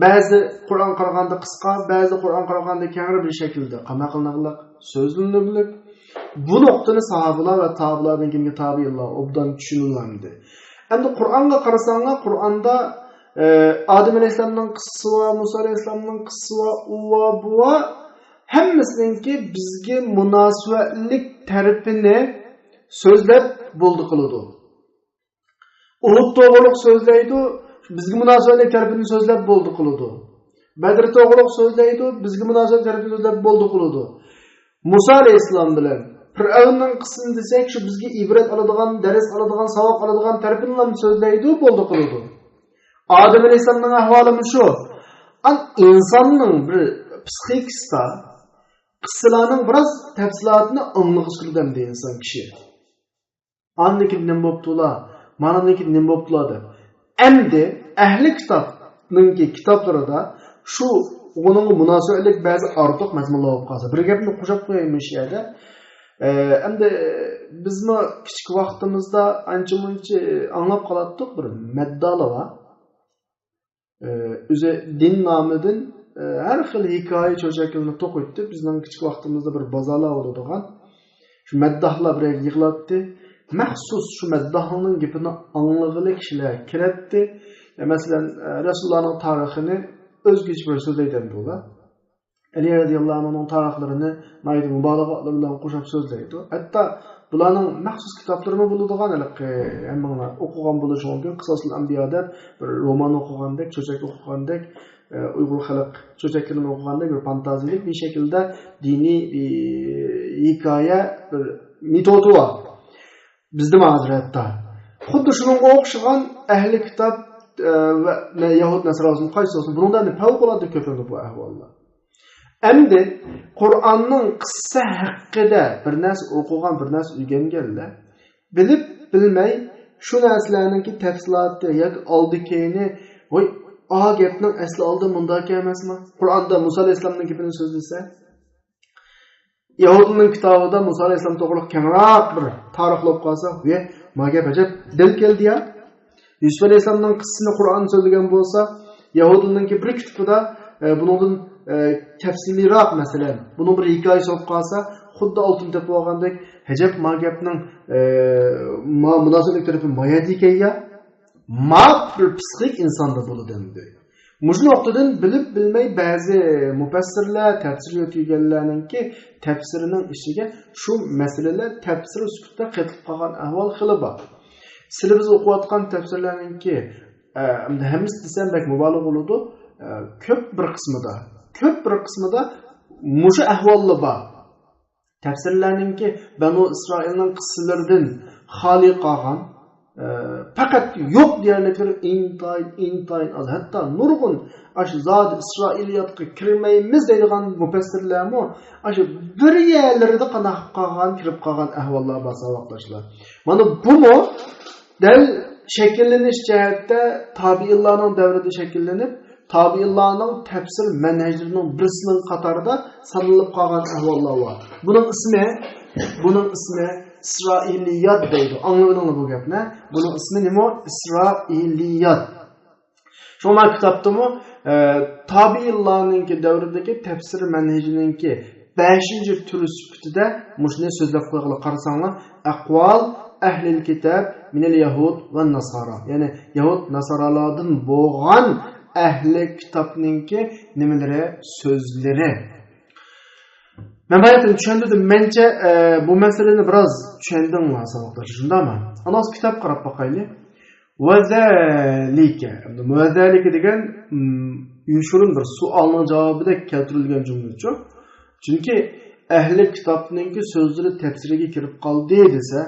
بەزى قۇرئان قارىغاندا قىسقا، بەزى قۇرئان قارىغاندا كەڭرى بىر شەكىلدە قانداق قىلىنىدىغانلىق، سۆزلىنىدىغانلىق. بۇ نۇقتىنى ساھابىلار ۋە تابىئىلاردىن كېيىنكى تابىئىنلار ئوبدان چۈشىنىۋالدى. ئەمدى قۇرئانغا قارىساڭلار، قۇرئاندا، ئە، ئادەم ئەلەيھىسسالامنىڭ قىسسىسى بار، مۇسا ئەلەيھىسسالامنىڭ قىسسىسى بار، ئۇ بار، بۇ بار. ھەممىسىنىڭكى بىزگە مۇناسىۋەتلىك تەرىپىنى سۆزلەپ بولدى قىلىدۇ. ئۇھۇد توغرۇلۇق سۆزلەيدۇ، بىزگە مۇناسىۋەتلىك تەرىپىنى سۆزلەپ بولدى قىلىدۇ. بەدر توغرۇلۇق سۆزلەيدۇ، بىزگە مۇناسىۋەتلىك تەرىپىنى سۆزلەپ بولدى قىلىدۇ. مۇسا ئەلەيھىسسالام بىلەن پىرئەۋننىڭ قىسسىسىنى دېسەك، شۇ بىزگە ئىبرەت ئالىدىغان، دەرس ئالىدىغان، ساۋاق ئالىدىغان تەرىپىنىلا سۆزلەيدۇ، بولدى قىلىدۇ. ئادەم ئەلەيھىسسالامنىڭ ئەھۋالىمۇ شۇ. ئان ئىنساننىڭ بىر پسىخىكىسىدا، قىسسىلارنىڭ بىراز تەپسىلاتىنى ئاڭلىغۇسى كېلىدۇ ئەمدى ئىنسان كىشى. ئاندىن كېيىن نېمە بوپتۇلا، مانىدىن كېيىن نېمە بوپتۇلا دەپ. ئەمدى ئەھلى كىتابنىڭكى كىتابلىرىدا شۇ ئۇنىڭغا مۇناسىۋەتلىك بەزى ئارتۇق مەزمۇنلار بولۇپ قالسا، بىر گەپنى قوشۇپ قويايمەن شۇ يەردە. ئە، ئەمدى بىزمۇ كىچىك ۋاقتىمىزدا ئانچە-مۇنچە ئاڭلاپ قالاتتۇق، بىر مەددالار بار. ئە، ئۆزى دىن نامىدىن، ئە، ھەر خىل ھېكايە چۆچەكلىرىنى توقۇيتتى. بىزنىڭ كىچىك ۋاقتىمىزدا بىر بازارلار بولىدىغان. شۇ مەدداھلار بىر يەرگە يىغىلاتتى. مەخسۇس شۇ مەدداھنىڭ گېپىنى ئاڭلىغىلى كىشىلەر كېلەتتى. ئە، مەسىلەن، ئە، رەسۇلۇللانىڭ تارىخىنى ئۆزگىچە بىر سۆزلەيدۇ ئەمدى ئۇلار. ئەلى رەزىياللاھۇ ئەنھۇنىڭ تارىخلىرىنى ناھايىتى مۇبالىغە بىلەن قوشۇپ سۆزلەيدۇ. ھەتتا بۇلارنىڭ مەخسۇس كىتابلىرىمۇ بولىدىغان، ھېلىقى ھەممىڭلار ئوقۇغان بولۇشى مۇمكىن، قىساسۇل ئەنبىيا دەپ بىر رومان ئوقۇغاندەك، چۆچەك ئوقۇغاندەك، ئە، ئۇيغۇر خەلق چۆچەكلىرىنى ئوقۇغاندەك بىر فانتازىيىلىك بىر شەكىلدە دىنىي بىر ھېكايە، بىر مېتودى بار. بىزدىمۇ ھازىر ھەتتا. خۇددى شۇنىڭغا ئوخشىغان ئەھلى كىتاب، ئە، ۋە نە-، يەھۇد نەسرانىسىمۇ قايسى بولسۇن، بۇنىڭدا ئەمدى پەۋقۇلئاددە كۆپىيىدۇ بۇ ئەھۋاللار. ئەمدى قۇرئاننىڭ قىسسە ھەققىدە بىر نەرسە ئوقۇغان، بىر نەرسە ئۆگەنگەنلەر بىلىپ بىلمەي شۇ نەرسىلەرنىڭكى تەپسىلاتى ياكى ئالدى كەينى، ۋاي، ئا گەپنىڭ ئەسلى ئالدى مۇنداق ئەمەسمۇ؟ قۇرئاندا مۇسا ئەلەيھىسسالامنىڭ گېپىنى سۆزلىسە، يەھۇدىينىڭ كىتابىدا مۇسا ئەلەيھىسسالام توغرىلىق كەڭرەك بىر تارىخ بولۇپ قالسا، ۋە ما گەپ ئەجەب دەل كەلدى يا. يۈسۈپ ئەلەيھىسسالامنىڭ قىسسىسىنى قۇرئان سۆزلىگەن بولسا، يەھۇدىينىڭكى بىر كىتابىدا، ئە، بۇنىڭدىن، ئە، تەپسىلىيراق، مەسىلەن، بۇنىڭ بىر ھېكايىسى بولۇپ قالسا، خۇددى ئالتۇن تېپىپ ئالغاندەك، ئەجەب ما گەپنىڭ، ئە، ما مۇناسىۋەتلىك تەرىپى ما يەردە ئىكەن يا. ما بىر پسىخىك ئىنساندا بولىدۇ ئەمدى. مۇشۇ نۇقتىدىن بىلىپ بىلمەي بەزى مۇپەسسىرلەر، تەپسىر يۆتكىگەنلەرنىڭكى تەپسىرىنىڭ ئىچىگە شۇ مەسىلىلەر تەپسىر سۈپىتىدە قېتىلىپ قالغان ئەھۋال خېلى بار. سىلى بىز ئوقۇۋاتقان تەپسىرلەرنىڭكى، ئە، ئەمدى ھەممىسى دېسەم بەك مۇبالىغە بولىدۇ، ئە، كۆپ بىر قىسمىدا، كۆپ بىر قىسمىدا مۇشۇ ئەھۋاللا بار. تەپسىرلەرنىڭكى بەنۇ ئىسرائىلنىڭ قىسسىلىرىدىن خالىي قالغان، ئە، پەقەت يوق دېيەرلىكلىرى ئىنتايىن، ئىنتايىن ئاز. ھەتتا نۇرغۇن ئاشۇ زادى ئىسرائىلىياتقا كىرمەيمىز دەيدىغان مۇپەسسىرلەرمۇ ئاشۇ بىر يەرلىرىدە قانداق قىلىپ قالغان، كىرىپ قالغان ئەھۋاللار بار، ساۋاقداشلار. مانا بۇمۇ دەل شەكىللىنىش جەھەتتە تابىئىنلارنىڭ دەۋرىدە شەكىللىنىپ، تابىئىنلارنىڭ تەپسىر مەنھەجلىرىنىڭ بىرسىنىڭ قاتارىدا سانىلىپ قالغان ئەھۋاللار بار. بۇنىڭ ئىسمى، بۇنىڭ ئىسمى ئىسرائىلىيات دەيدۇ. ئاڭلىۋېلىڭلار بۇ گەپنى. بۇنىڭ ئىسمى نېمە؟ ئىسرائىلىيات. شۇڭا كىتابتىمۇ، ئە، تابىئىنلارنىڭكى دەۋرىدىكى تەپسىر مەنھەجىنىڭكى بەشىنچى تۈرى سۈپىتىدە مۇشۇنى سۆزلەپ قويغىلى قارىساڭلار، ئەقۋال ئەھلىل كىتاب مىنەل يەھۇد ۋە ناسارا. يەنى يەھۇد ناسارالاردىن بولغان ئەھلى كىتابنىڭكى نېمىلىرى، سۆزلىرى. مەن باياتىن چۈشەندۈردۈم. مەنچە، ئە، بۇ مەسىلىنى بىراز چۈشەندىڭلار ساۋاقداشلار، شۇنداقمۇ؟ ئانا كىتاب قاراپ باقايلى. ۋەزەلىكە. ۋەزەلىكە دېگەن، م، يوشۇرۇن بىر سوئالنىڭ جاۋابىدەك كەلتۈرۈلگەن جۈملىچۇ. چۈنكى ئەھلى كىتابنىڭكى سۆزلىرى تەپسىرىگە كىرىپ قالدى دېسە،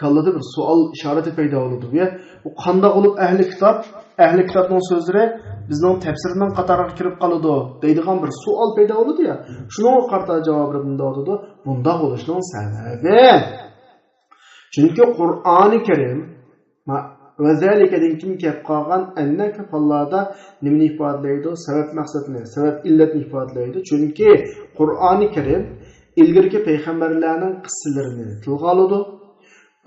كاللىدا بىر سوئال ئىشارىتى پەيدا بولىدۇ. يا، ئۇ قانداق بولۇپ ئەھلى كىتاب، ئەھلى كىتابنىڭ سۆزلىرى بىزنىڭ تەپسىرنىڭ قاتارىغا كىرىپ قالىدۇ دەيدىغان بىر سوئال پەيدا بولىدۇ يا. شۇنىڭغا قارىتا جاۋابىدا مۇنداق دەيدۇ، بۇنداق بولۇشنىڭ سەۋەبى. چۈنكى قۇرئانى كەرىم، ما-، ۋەزەلىكەدىن كېيىن كەپ قالغان ئەننەكە ھاللاردا نېمىنى ئىپادىلەيدۇ؟ سەۋەب مەقسەتنى، سەۋەب ئىللەتنى ئىپادىلەيدۇ. چۈنكى قۇرئانى كەرىم ئىلگىرىكى پەيغەمبەرلەرنىڭ قىسسىلىرىنى تىلغا ئالىدۇ.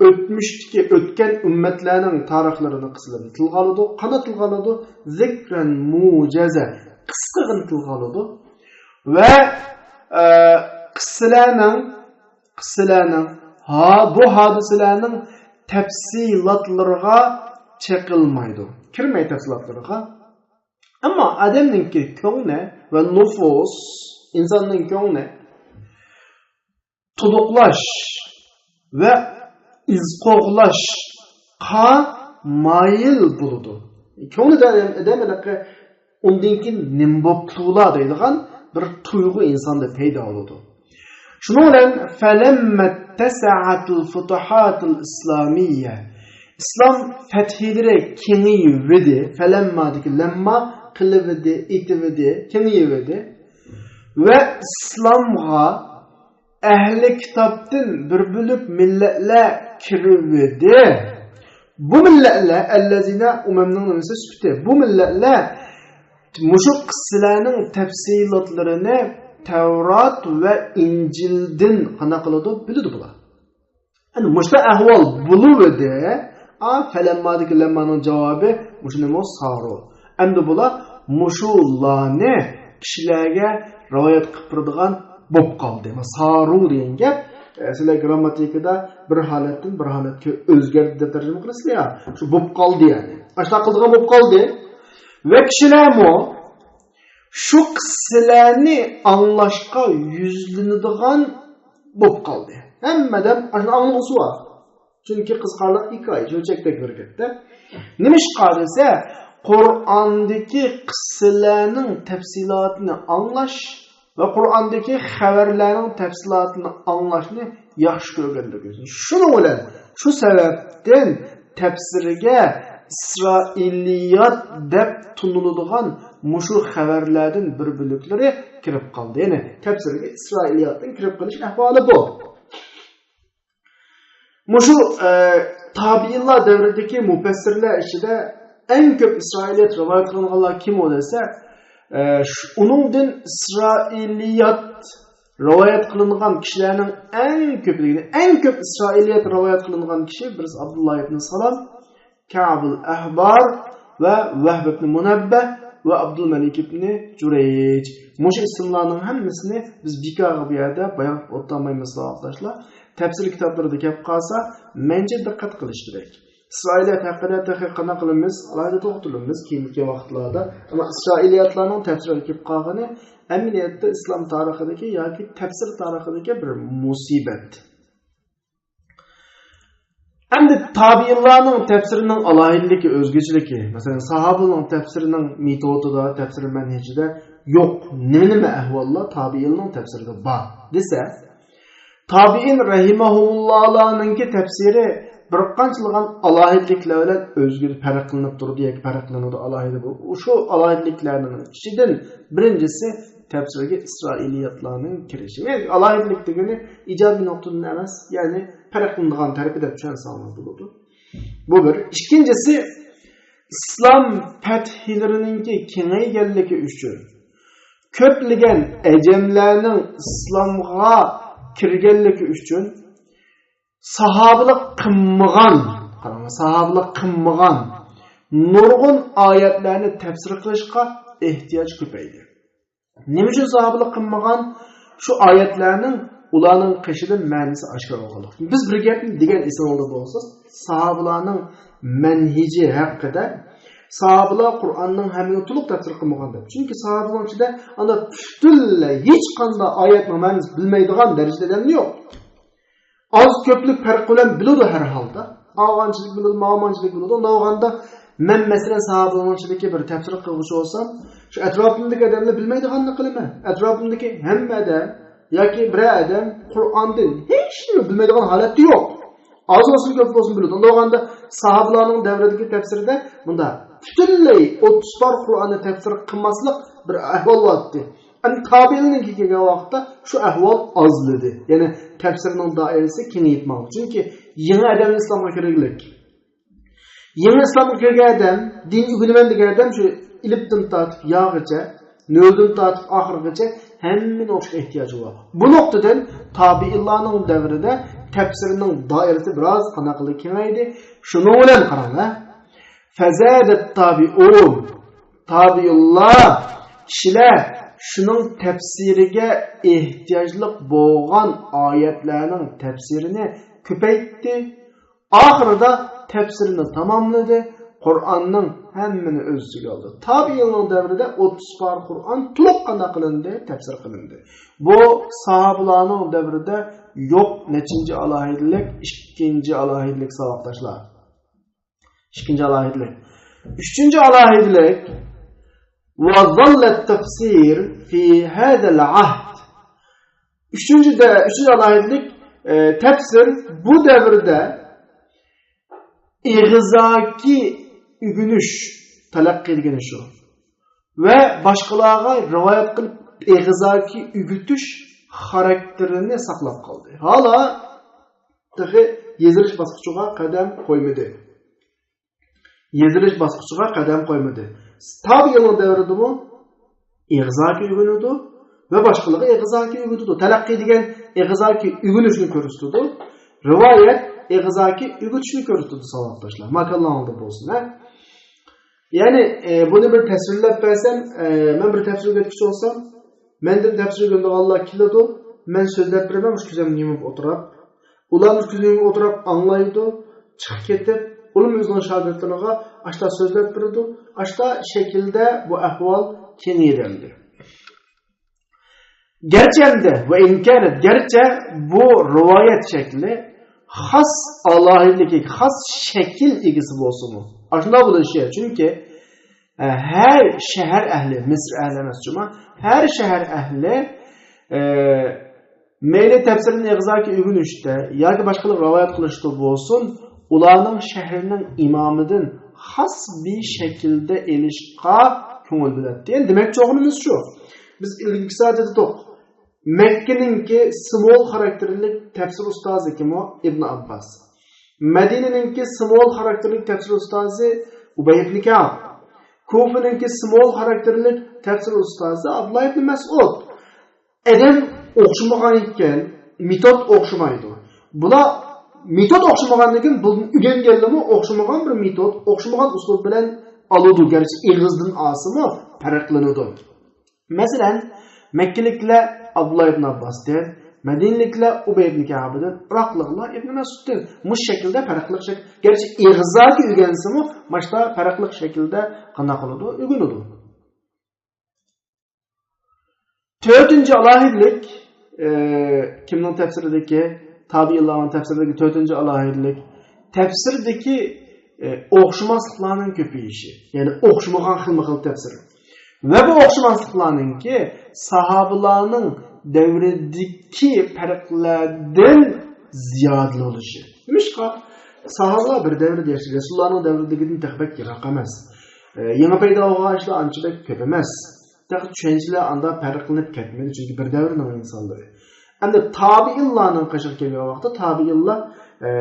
ئۆتمۈشتىكى، ئۆتكەن ئۈممەتلەرنىڭ تارىخلىرىنىڭ قىسسىلىرىنى تىلغا ئالىدۇ. قانداق تىلغا ئالىدۇ؟ ذىكرەن مۇجەزە، قىسقىغىنە تىلغا ئالىدۇ. ۋە، ئە، قىسسىلەرنىڭ، قىسسىلەرنىڭ، ھا، بۇ ھادىسىلەرنىڭ تەپسىلاتلىرىغا چېقىلمايدۇ. كىرمەي تەپسىلاتلىرىغا. ئەمما ئادەمنىڭكى كۆڭلى ۋە نۇفۇس، ئىنساننىڭ كۆڭلى تولۇقلاش ۋە ئىز قوغلاشقا مايىل بولىدۇ. كۆڭلىدە ئادەم، ئادەم ھېلىقى ئۇندىن كېيىن نېمە بوپتۇلا دەيدىغان بىر تۇيغۇ ئىنساندا پەيدا بولىدۇ. شۇنىڭ بىلەن فەلەممە تەسەئەتىل فۇتۇھاتىل ئىسلامىيە، ئىسلام فەتھىلىرى كېڭىيىۋىدى. فەلەممادىكى لەمما قىلىۋىدى، ئېتىۋىدى، كېڭىيىۋىدى. ۋە ئىسلامغا ئەھلى كىتابتىن بىر بۆلۈك مىللەتلەر كىرىۋىدى. بۇ مىللەتلەر، ئەللەزىنە ئۇمەمنىڭ نېمىسى سۈپىتى. بۇ مىللەتلەر مۇشۇ قىسسىلەرنىڭ تەپسىلاتلىرىنى تەۋرات ۋە ئىنجىلدىن قانداق قىلىدۇ؟ بىلىدۇ بۇلار. ئەنە مۇشۇنداق ئەھۋال بولۇۋىدى. ئا، فەلەممادىكى لەممانىڭ جاۋابى مۇشۇ نېمە؟ سارۇ. ئەمدى بۇلار مۇشۇلارنى كىشىلەرگە رىۋايەت قىلىپ بېرىدىغان بولۇپ قالدى. ما سارۇ دېگەن گەپ، ئە، سىلەر گرامماتىكىدا بىر ھالەتتىن بىر ھالەتكە ئۆزگەردى دەپ تەرجىمە قىلىسىلەر يا. شۇ بولۇپ قالدى يەنى. ئاشۇنداق قىلىدىغان بولۇپ قالدى. ۋە كىشىلەرمۇ شۇ قىسسىلەرنى ئاڭلاشقا يۈزلىنىدىغان بولۇپ قالدى. ھەممە ئادەم ئاشۇنى ئاڭلىغۇسى بار. چۈنكى قىزىقارلىق ھېكايە، چۆچەكتەك بىر گەپتە. نېمىشقا دېسە، قۇرئاندىكى قىسسىلەرنىڭ تەپسىلاتىنى ئاڭلاش ۋە قۇرئاندىكى خەۋەرلەرنىڭ تەپسىلاتىنى ئاڭلاشنى ياخشى كۆرگەنلىكى ئۈچۈن. شۇنىڭ بىلەن، شۇ سەۋەبتىن تەپسىرگە ئىسرائىلىيات دەپ تونۇلىدىغان مۇشۇ خەۋەرلەردىن بىر بۆلەكلىرى كىرىپ قالدى. يەنى تەپسىرگە ئىسرائىلىياتتىن كىرىپ قېلىش ئەھۋالى بۇ. مۇشۇ، ئە، تابىئىنلار دەۋرىدىكى مۇپەسسىرلەر ئىچىدە ئەڭ كۆپ ئىسرائىلىيەت رىۋايەت قىلىنغانلار كىم ئۇ دېسە، ئە، شۇ، ئۇنىڭدىن ئىسرائىلىيەت رىۋايەت قىلىنغان كىشىلەرنىڭ ئەڭ كۆپلۈكىنى، ئەڭ كۆپ ئىسرائىلىيەت رىۋايەت قىلىنغان كىشى بىرسى ئابدۇللا ئىبن سالام، كەئبۇل ئەھبار ۋە ۋەھب ئىبن مۇنەببە ۋە ئابدۇلمەلىك ئىبن جۇرەيج. مۇشۇ ئىسىملارنىڭ ھەممىسىنى بىز بىكارغا بۇ يەردە بايان قىلىپ ئولتۇرمايمىز، ساۋاقداشلار. تەپسىر كىتابلىرىدا كەپ قالسا، مەنچە دىققەت قىلىش كېرەك. ئىسرائىلىيەت ھەققىدە تېخى قانداق قىلىمىز؟ ئالاھىدە توختىلىمىز كېيىنكى ۋاقىتلاردا. ئەمما ئىسرائىلىيەتلەرنىڭ تەپسىرگە كېلىپ قالغىنى ئەمەلىيەتتە ئىسلام تارىخىدىكى ياكى تەپسىر تارىخىدىكى بىر مۇسىبەت. ئەمدى تابىئىنلارنىڭ تەپسىرىنىڭ ئالاھىدىلىكى، ئۆزگىچىلىكى، مەسىلەن، ساھابىلارنىڭ تەپسىرىنىڭ مېتودىدا، تەپسىر مەنھىجىدە يوق نېمە-نېمە ئەھۋاللار تابىئىننىڭ تەپسىرىدە بار دېسە، تابىئىن رەھىمەھۇمۇللاھلارنىڭكى تەپسىرى بىر قانچىلىغان ئالاھىدىلىكلەر بىلەن ئۆزگىچە پەرقلىنىپ تۇرىدۇ ياكى پەرقلىنىدۇ، ئالاھىدە بۇ. شۇ ئالاھىدىلىكلەرنىڭ ئىچىدىن بىرىنچىسى تەپسىرگە ئىسرائىلىياتلارنىڭ كىرىشى. يەنى ئالاھىدىلىك دېگىنى ئىجابىي نۇقتىدىن ئەمەس، يەنى پەرقلىنىدىغان تەرىپى دەپ چۈشەنسەڭلار بولىدۇ. بۇ بىر. ئىككىنچىسى، ئىسلام پەتھلىرىنىڭكى كېڭەيگەنلىكى ئۈچۈن، كۆپلىگەن ئەجەملەرنىڭ ئىسلامغا كىرگەنلىكى ئۈچۈن ساھابىلىق قىلمىغان، قاراڭ، ساھابىلىق قىلمىغان نۇرغۇن ئايەتلەرنى تەپسىر قىلىشقا ئېھتىياج كۆپەيدى. نېمە ئۈچۈن ساھابىلىق قىلمىغان؟ شۇ ئايەتلەرنىڭ ئۇلارنىڭ قېشىدىن مەنىسى ئاشكارا بولغانلىقتىن. بىز بىر گەپنى دېگەن ئېسىڭىزدە بولسا، ساھابىلارنىڭ مەنھىجى ھەققىدە، ساھابىلار قۇرئاننىڭ ھەممىنى تولۇق تەپسىر قىلمىغان دەپ. چۈنكى ساھابىلارنىڭ ئىچىدە ئانا پۈتۈنلەي ھېچقانداق ئايەتنىڭ مەنىسىنى بىلمەيدىغان دەرىجىدە ئادەم يوق. ئاز كۆپلۈك پەرق بىلەن بىلىدۇ ھەر ھالدا. ئاۋغانچىلىك بىلىدۇ، ماۋغانچىلىك بىلىدۇ. ئۇنداق بولغاندا مەن، مەسىلەن، ساھابىلارنىڭ ئىچىدىكى بىر تەپسىر قىلغۇچى بولسام، شۇ ئەتراپىمدىكى ئادەملەر بىلمەيدىغاننى قىلىمەن. ئەتراپىمدىكى ھەممە ئادەم ياكى بىرەر ئادەم قۇرئاندىن ھېچنېمە بىلمەيدىغان ھالەتتە يوق. ئاز بولسۇن، كۆپ بولسۇن بىلىدۇ. ئۇنداق بولغاندا ساھابىلارنىڭ دەۋرىدىكى تەپسىرىدە بۇنداق پۈتۈنلەي ئوتتۇز پارە قۇرئاننى تەپسىر قىلماسلىق بىر ئەھۋال بارتتى. ئەمدى تابىئىننىڭكى كەلگەن ۋاقىتتا شۇ ئەھۋال ئازلىدى. يەنى تەپسىرنىڭ دائىرىسى كېڭىيىپ ماڭدى. چۈنكى يېڭى ئادەمنى ئىسلامغا كىرگۈلۈك. يېڭى ئىسلامغا كىرگەن ئادەم، دىن ئۆگىنىمەن دېگەن ئادەم شۇ ئېلىپتىن تارتىپ ياغىچە، نۆلدىن تارتىپ ئاخىرغىچە ھەممىنى ئوقۇشقا ئېھتىياجى بار. بۇ نۇقتىدىن تابىئىنلارنىڭ دەۋرىدە تەپسىرىنىڭ دائىرىسى بىراز قانداق قىلدى، كېڭەيدى. شۇنىڭ بىلەن قاراڭ، ھە. فزاد التابعون، تابىئىنلار، كىشىلەر شۇنىڭ تەپسىرىگە ئېھتىياجلىق بولغان ئايەتلەرنىڭ تەپسىرىنى كۆپەيتتى. ئاخىرىدا تەپسىرنى تاماملىدى. قۇرئاننىڭ ھەممىنى ئۆز ئىچىگە ئالدى. تابىئىننىڭ دەۋرىدە ئوتتۇز پارە قۇرئان تولۇق قانداق قىلىندى؟ تەپسىر قىلىندى. بۇ ساھابىلارنىڭ دەۋرىدە يوق. نەچچىنچى ئالاھىدىلىك؟ ئىككىنچى ئالاھىدىلىك، ساۋاقداشلار. ئىككىنچى ئالاھىدىلىك. ئۈچىنچى ئالاھىدىلىك، وظل التفسير في هذا العهد. ئۈچىنچى دە-، ئۈچىنچى ئالاھىدىلىك، ئە، تەپسىر بۇ دەۋردە ئېغىزاكى ئۆگىنىش، تەلەققى دېگىنى شۇ، ۋە باشقىلارغا رىۋايەت قىلىپ ئېغىزاكى ئۆگىتىش خاراكتېرىنى ساقلاپ قالدى. ھالا تېخى يېزىلىش باسقۇچىغا قەدەم قويمىدى. يېزىلىش باسقۇچىغا قەدەم قويمىدى. تابىئىننىڭ دەۋرىدىمۇ ئېغىزاكى ئۆگىنىدۇ ۋە باشقىلارغا ئېغىزاكى ئۆگىتىدۇ. تەلەققى دېگەن ئېغىزاكى ئۆگىنىشنى كۆرسىتىدۇ. رىۋايەت ئېغىزاكى ئۆگىتىشنى كۆرسىتىدۇ، ساۋاقداشلار. ماكانلاڭدا بولسۇن، ھە. يەنى، ئە، بۇنى بىر تەسۋىرلەپ بەرسەم، ئە، مەن بىر تەپسىر ئۆگەتكۈچى بولسام، مەندىن تەپسىر ئۆگىنىدىغانلار كېلىدۇ، مەن سۆزلەپ بېرىمەن، مۇشۇ كۆزۈمنى يۇمۇپ ئولتۇرۇپ. ئۇلار مۇشۇ كۆزۈمنى يۇمۇپ ئولتۇرۇپ ئاڭلايدۇ، چىقىپ كېتىپ، ئۇلىمۇ ئۆزىنىڭ شاگىرتلىرىغا ئاشتا سۆزلەپ بېرىدۇ، ئاشتا شەكىلدە بۇ ئەھۋال كېڭىيىدۇ. گەرچە ئەمدى، ۋە ئىنكانەت، گەرچە بۇ رىۋايەت شەكلى خاس ئالاھىدىلىكى، خاس شەكىل ئىگىسى بولسىمۇ، ئاشۇنداق بولۇشى، چۈنكى، ئە، ھەر شەھەر ئەھلى، مىسىر ئەھلى ئەمەس جۇما، ھەر شەھەر ئەھلى، ئە، مەيلى تەپسىرنى ئېغىزاكى ئۆگىنىشتە ياكى باشقىلار رىۋايەت قىلىشتا بولسۇن، ئۇلارنىڭ شەھىرىنىڭ ئىمامىدىن خاس بىر شەكىلدە ئېلىشقا كۆڭۈل بۆلەتتى. يەنى دېمەكچى بولغىنىمىز شۇ. بىز ئىلگىرىكى سائەتتە دېدۇق. مەككىنىڭكى سىمۋول خاراكتېرلىك تەپسىر ئۇستازى كىم ئۇ؟ ئىبن ئابباس. مەدىنىنىڭكى سىمۋول خاراكتېرلىك تەپسىر ئۇستازى ئۇبەي ئىبن كەئب. كۇفىنىڭكى سىمۋول خاراكتېرلىك تەپسىر ئۇستازى ئابدۇللا ئىبن مەسئۇد. ئادەم ئوخشىمىغان ئىكەن، مېتود ئوخشىمايدۇ. بۇلار مېتود ئوخشىمىغاندىن كېيىن بۇنى ئۆگەنگەنلىرىمۇ ئوخشىمىغان بىر مېتود، ئوخشىمىغان ئۇسلۇب بىلەن ئالىدۇ. گەرچە ئېغىزدىن ئالسىمۇ پەرقلىنىدۇ. مەسىلەن، مەككىلىكلەر ئابدۇللا ئىبن ئابباستىن، مەدىنىلىكلەر ئۇبەي ئىبن كەئبىدىن، ئىراقلىقلار ئىبن مەسئۇدتىن. مۇشۇ شەكىلدە پەرقلىق شەك-، گەرچە ئېغىزدىكى ئۆگەنسىمۇ، ماشتا پەرقلىق شەكىلدە قانداق قىلىدۇ؟ ئۆگىنىدۇ. تۆتىنچى ئالاھىدىلىك، ئى، كىمنىڭ تەپسىرىدىكى، تابىئىنلارنىڭ تەپسىرىدىكى تۆتىنچى ئالاھىدىلىك، تەپسىردىكى، ئى، ئوخشىماسلىقلارنىڭ كۆپىيىشى. يەنى ئوخشىمىغان خىلمۇ خىل تەپسىر. ۋە بۇ ئوخشىماسلىقلارنىڭكى ساھابىلارنىڭ دەۋرىدىكى پەرقلەردىن زىيادىلىك بولۇشى. نېمىشقا؟ ساھابىلار بىر دەۋردە ياشىدى. رەسۇلۇللانىڭ دەۋرىدىكىدىن تېخى بەك يىراق ئەمەس. ئى، يېڭى پەيدا بولغان ئىشلار ئانچە بەك كۆپ ئەمەس. تېخى چۈشەنچىلەر ئاندا پەرقلىنىپ كەتمىدى، چۈنكى بىر دەۋرنىڭ ئىنسانلىرى. ئەمدى تابىئىنلارنىڭ قېشىغا كەلگەن ۋاقىتتا تابىئىنلار، ئە،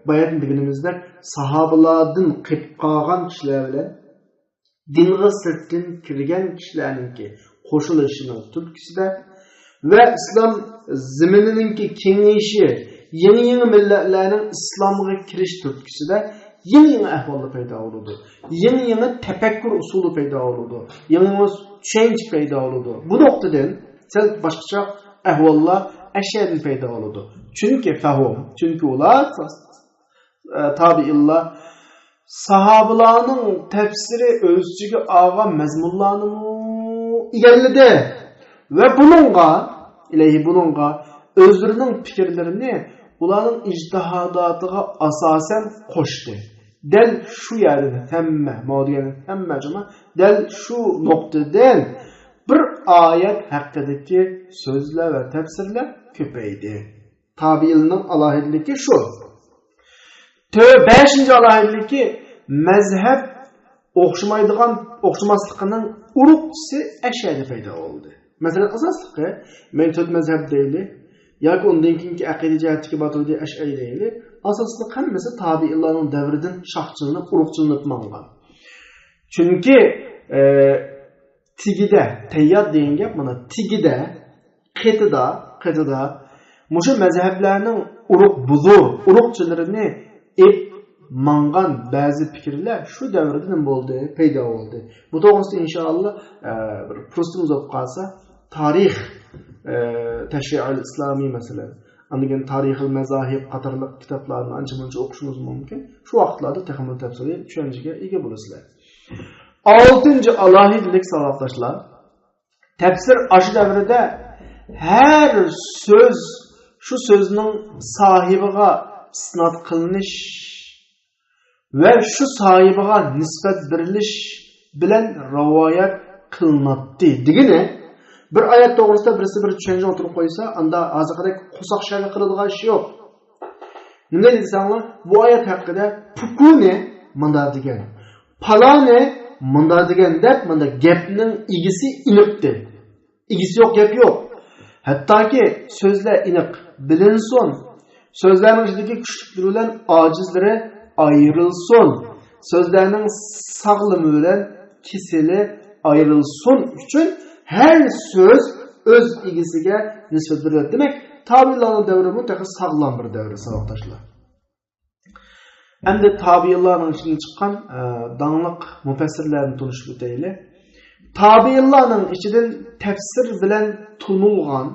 باياتىن دېگىنىمىزدەك ساھابىلاردىن قېلىپ قالغان كىشىلەر بىلەن دىنغا سىرتتىن كىرگەن كىشىلەرنىڭكى قوشۇلۇشىنىڭ تۈرتكىسىدە ۋە ئىسلام زېمىنىنىڭكى كېڭىيىشى، يېڭى-يېڭى مىللەتلەرنىڭ ئىسلامغا كىرىش تۈرتكىسىدە يېڭى-يېڭى ئەھۋاللار پەيدا بولىدۇ. يېڭى-يېڭى تەپەككۇر ئۇسۇلى پەيدا بولىدۇ. يېڭى-يېڭى چۈشەنچە پەيدا بولىدۇ. بۇ نۇقتىدىن سەل باشقىچە ئەھۋاللار ئەشەدىن پەيدا بولىدۇ. چۈنكى فەھۇم، چۈنكى ئۇلار، ئە، تابىئىنلار ساھابىلارنىڭ تەپسىرى ئۆز ئىچىگە ئالغان مەزمۇنلارنىمۇ ئىگىلىدى. ۋە بۇنىڭغا، ئىلەيھى بۇنىڭغا ئۆزلىرىنىڭ پىكىرلىرىنى ئۇلارنىڭ ئىجتىھاداتىغا ئاساسەن قوشتى. دەل شۇ يەردىن ھەممە، ماۋۇ دېگەن ھەممە جۇما، دەل شۇ نۇقتىدىن بىر ئايەت ھەققىدىكى سۆزلەر ۋە تەپسىرلەر كۆپەيدى. تابىئىننىڭ ئالاھىدىلىكى شۇ. تۆ-، بەشىنچى ئالاھىدىلىكى، مەزھەپ ئوخشىمايدىغان، ئوخشىماسلىقىنىڭ ئۇرۇقچىسى ئەشەدە پەيدا بولدى. مەسىلەن، ئاساسلىقى، مەيلى تۆت مەزھەپ دەيلى، ياكى ئۇندىن كېيىنكى ئەقىدە جەھەتتىكى ماتۇرىدى ئەشئەرى دەيلى، ئاساسلىق ھەممىسى تابىئىنلارنىڭ دەۋرىدىن شاخچىلىنىپ، ئۇرۇقچىلىنىپ ماڭغان. چۈنكى، ئە، تېگىدە، تەييات دېگەن گەپ مانا تېگىدە، قېتىدا، قېتىدا مۇشۇ مەزھەپلەرنىڭ ئۇرۇق بۇزۇر، ئۇرۇقچىلىرىنى ئېپ ماڭغان بەزى پىكىرلەر شۇ دەۋردە نېمە بولدى؟ پەيدا بولدى. بۇ توغرىسىدا ئىنشائاللا، ئە، بىر پۇرسىتىمىز بولۇپ قالسا، تارىخ، ئە، تەشرىئىل ئىسلامىي مەسىلەن، ئاندىن كېيىن تارىخىل مەزاھىب قاتارلىق كىتابلارنى ئانچە-مۇنچە ئوقۇشىمىز مۇمكىن. شۇ ۋاقىتلاردا تېخىمۇ تەپسىلىي چۈشەنچىگە ئىگە بولىسىلەر. ئالتىنچى ئالاھىدىلىك، ساۋاقداشلار، تەپسىر ئاشۇ دەۋردە ھەر سۆز شۇ سۆزنىڭ ساھىبىغا ئىسناد قىلىنىش ۋە شۇ ساھىبىغا نىسبەت بېرىلىش بىلەن رىۋايەت قىلىناتتى دېگىنى، بىر ئايەت توغرىسىدا بىرسى بىر چۈشەنچە ئوتتۇرىغا قويسا، ئاندا ھازىرقىدەك قورساق شەرھى قىلىدىغان ئىش يوق. نېمە دېدى دېسەڭلار، بۇ ئايەت ھەققىدە پۇكۇنى مۇنداق دېگەن، پالانى مۇنداق دېگەن دەپ، مۇنداق گەپنىڭ ئىگىسى ئېنىقتى. ئىگىسى يوق گەپ يوق. ھەتتاكى سۆزلەر ئېنىق بىلىنسۇن، سۆزلەرنىڭ ئىچىدىكى كۈچلۈكلىرى بىلەن ئاجىزلىرى ئايرىلسۇن، سۆزلەرنىڭ ساغلىمى بىلەن كېسىلى ئايرىلسۇن ئۈچۈن ھەر سۆز ئۆز ئىگىسىگە نىسبەت بېرىلىدۇ. دېمەك، تابىئىنلارنىڭ دەۋرىمۇ تېخى ساغلام بىر دەۋر، ساۋاقداشلار. ئەمدى تابىئىنلارنىڭ ئىچىدىن چىققان، ئە، داڭلىق مۇپەسسىرلەرنى تونۇشۇپ ئۆتەيلى. تابىئىنلارنىڭ ئىچىدىن تەپسىر بىلەن تونۇلغان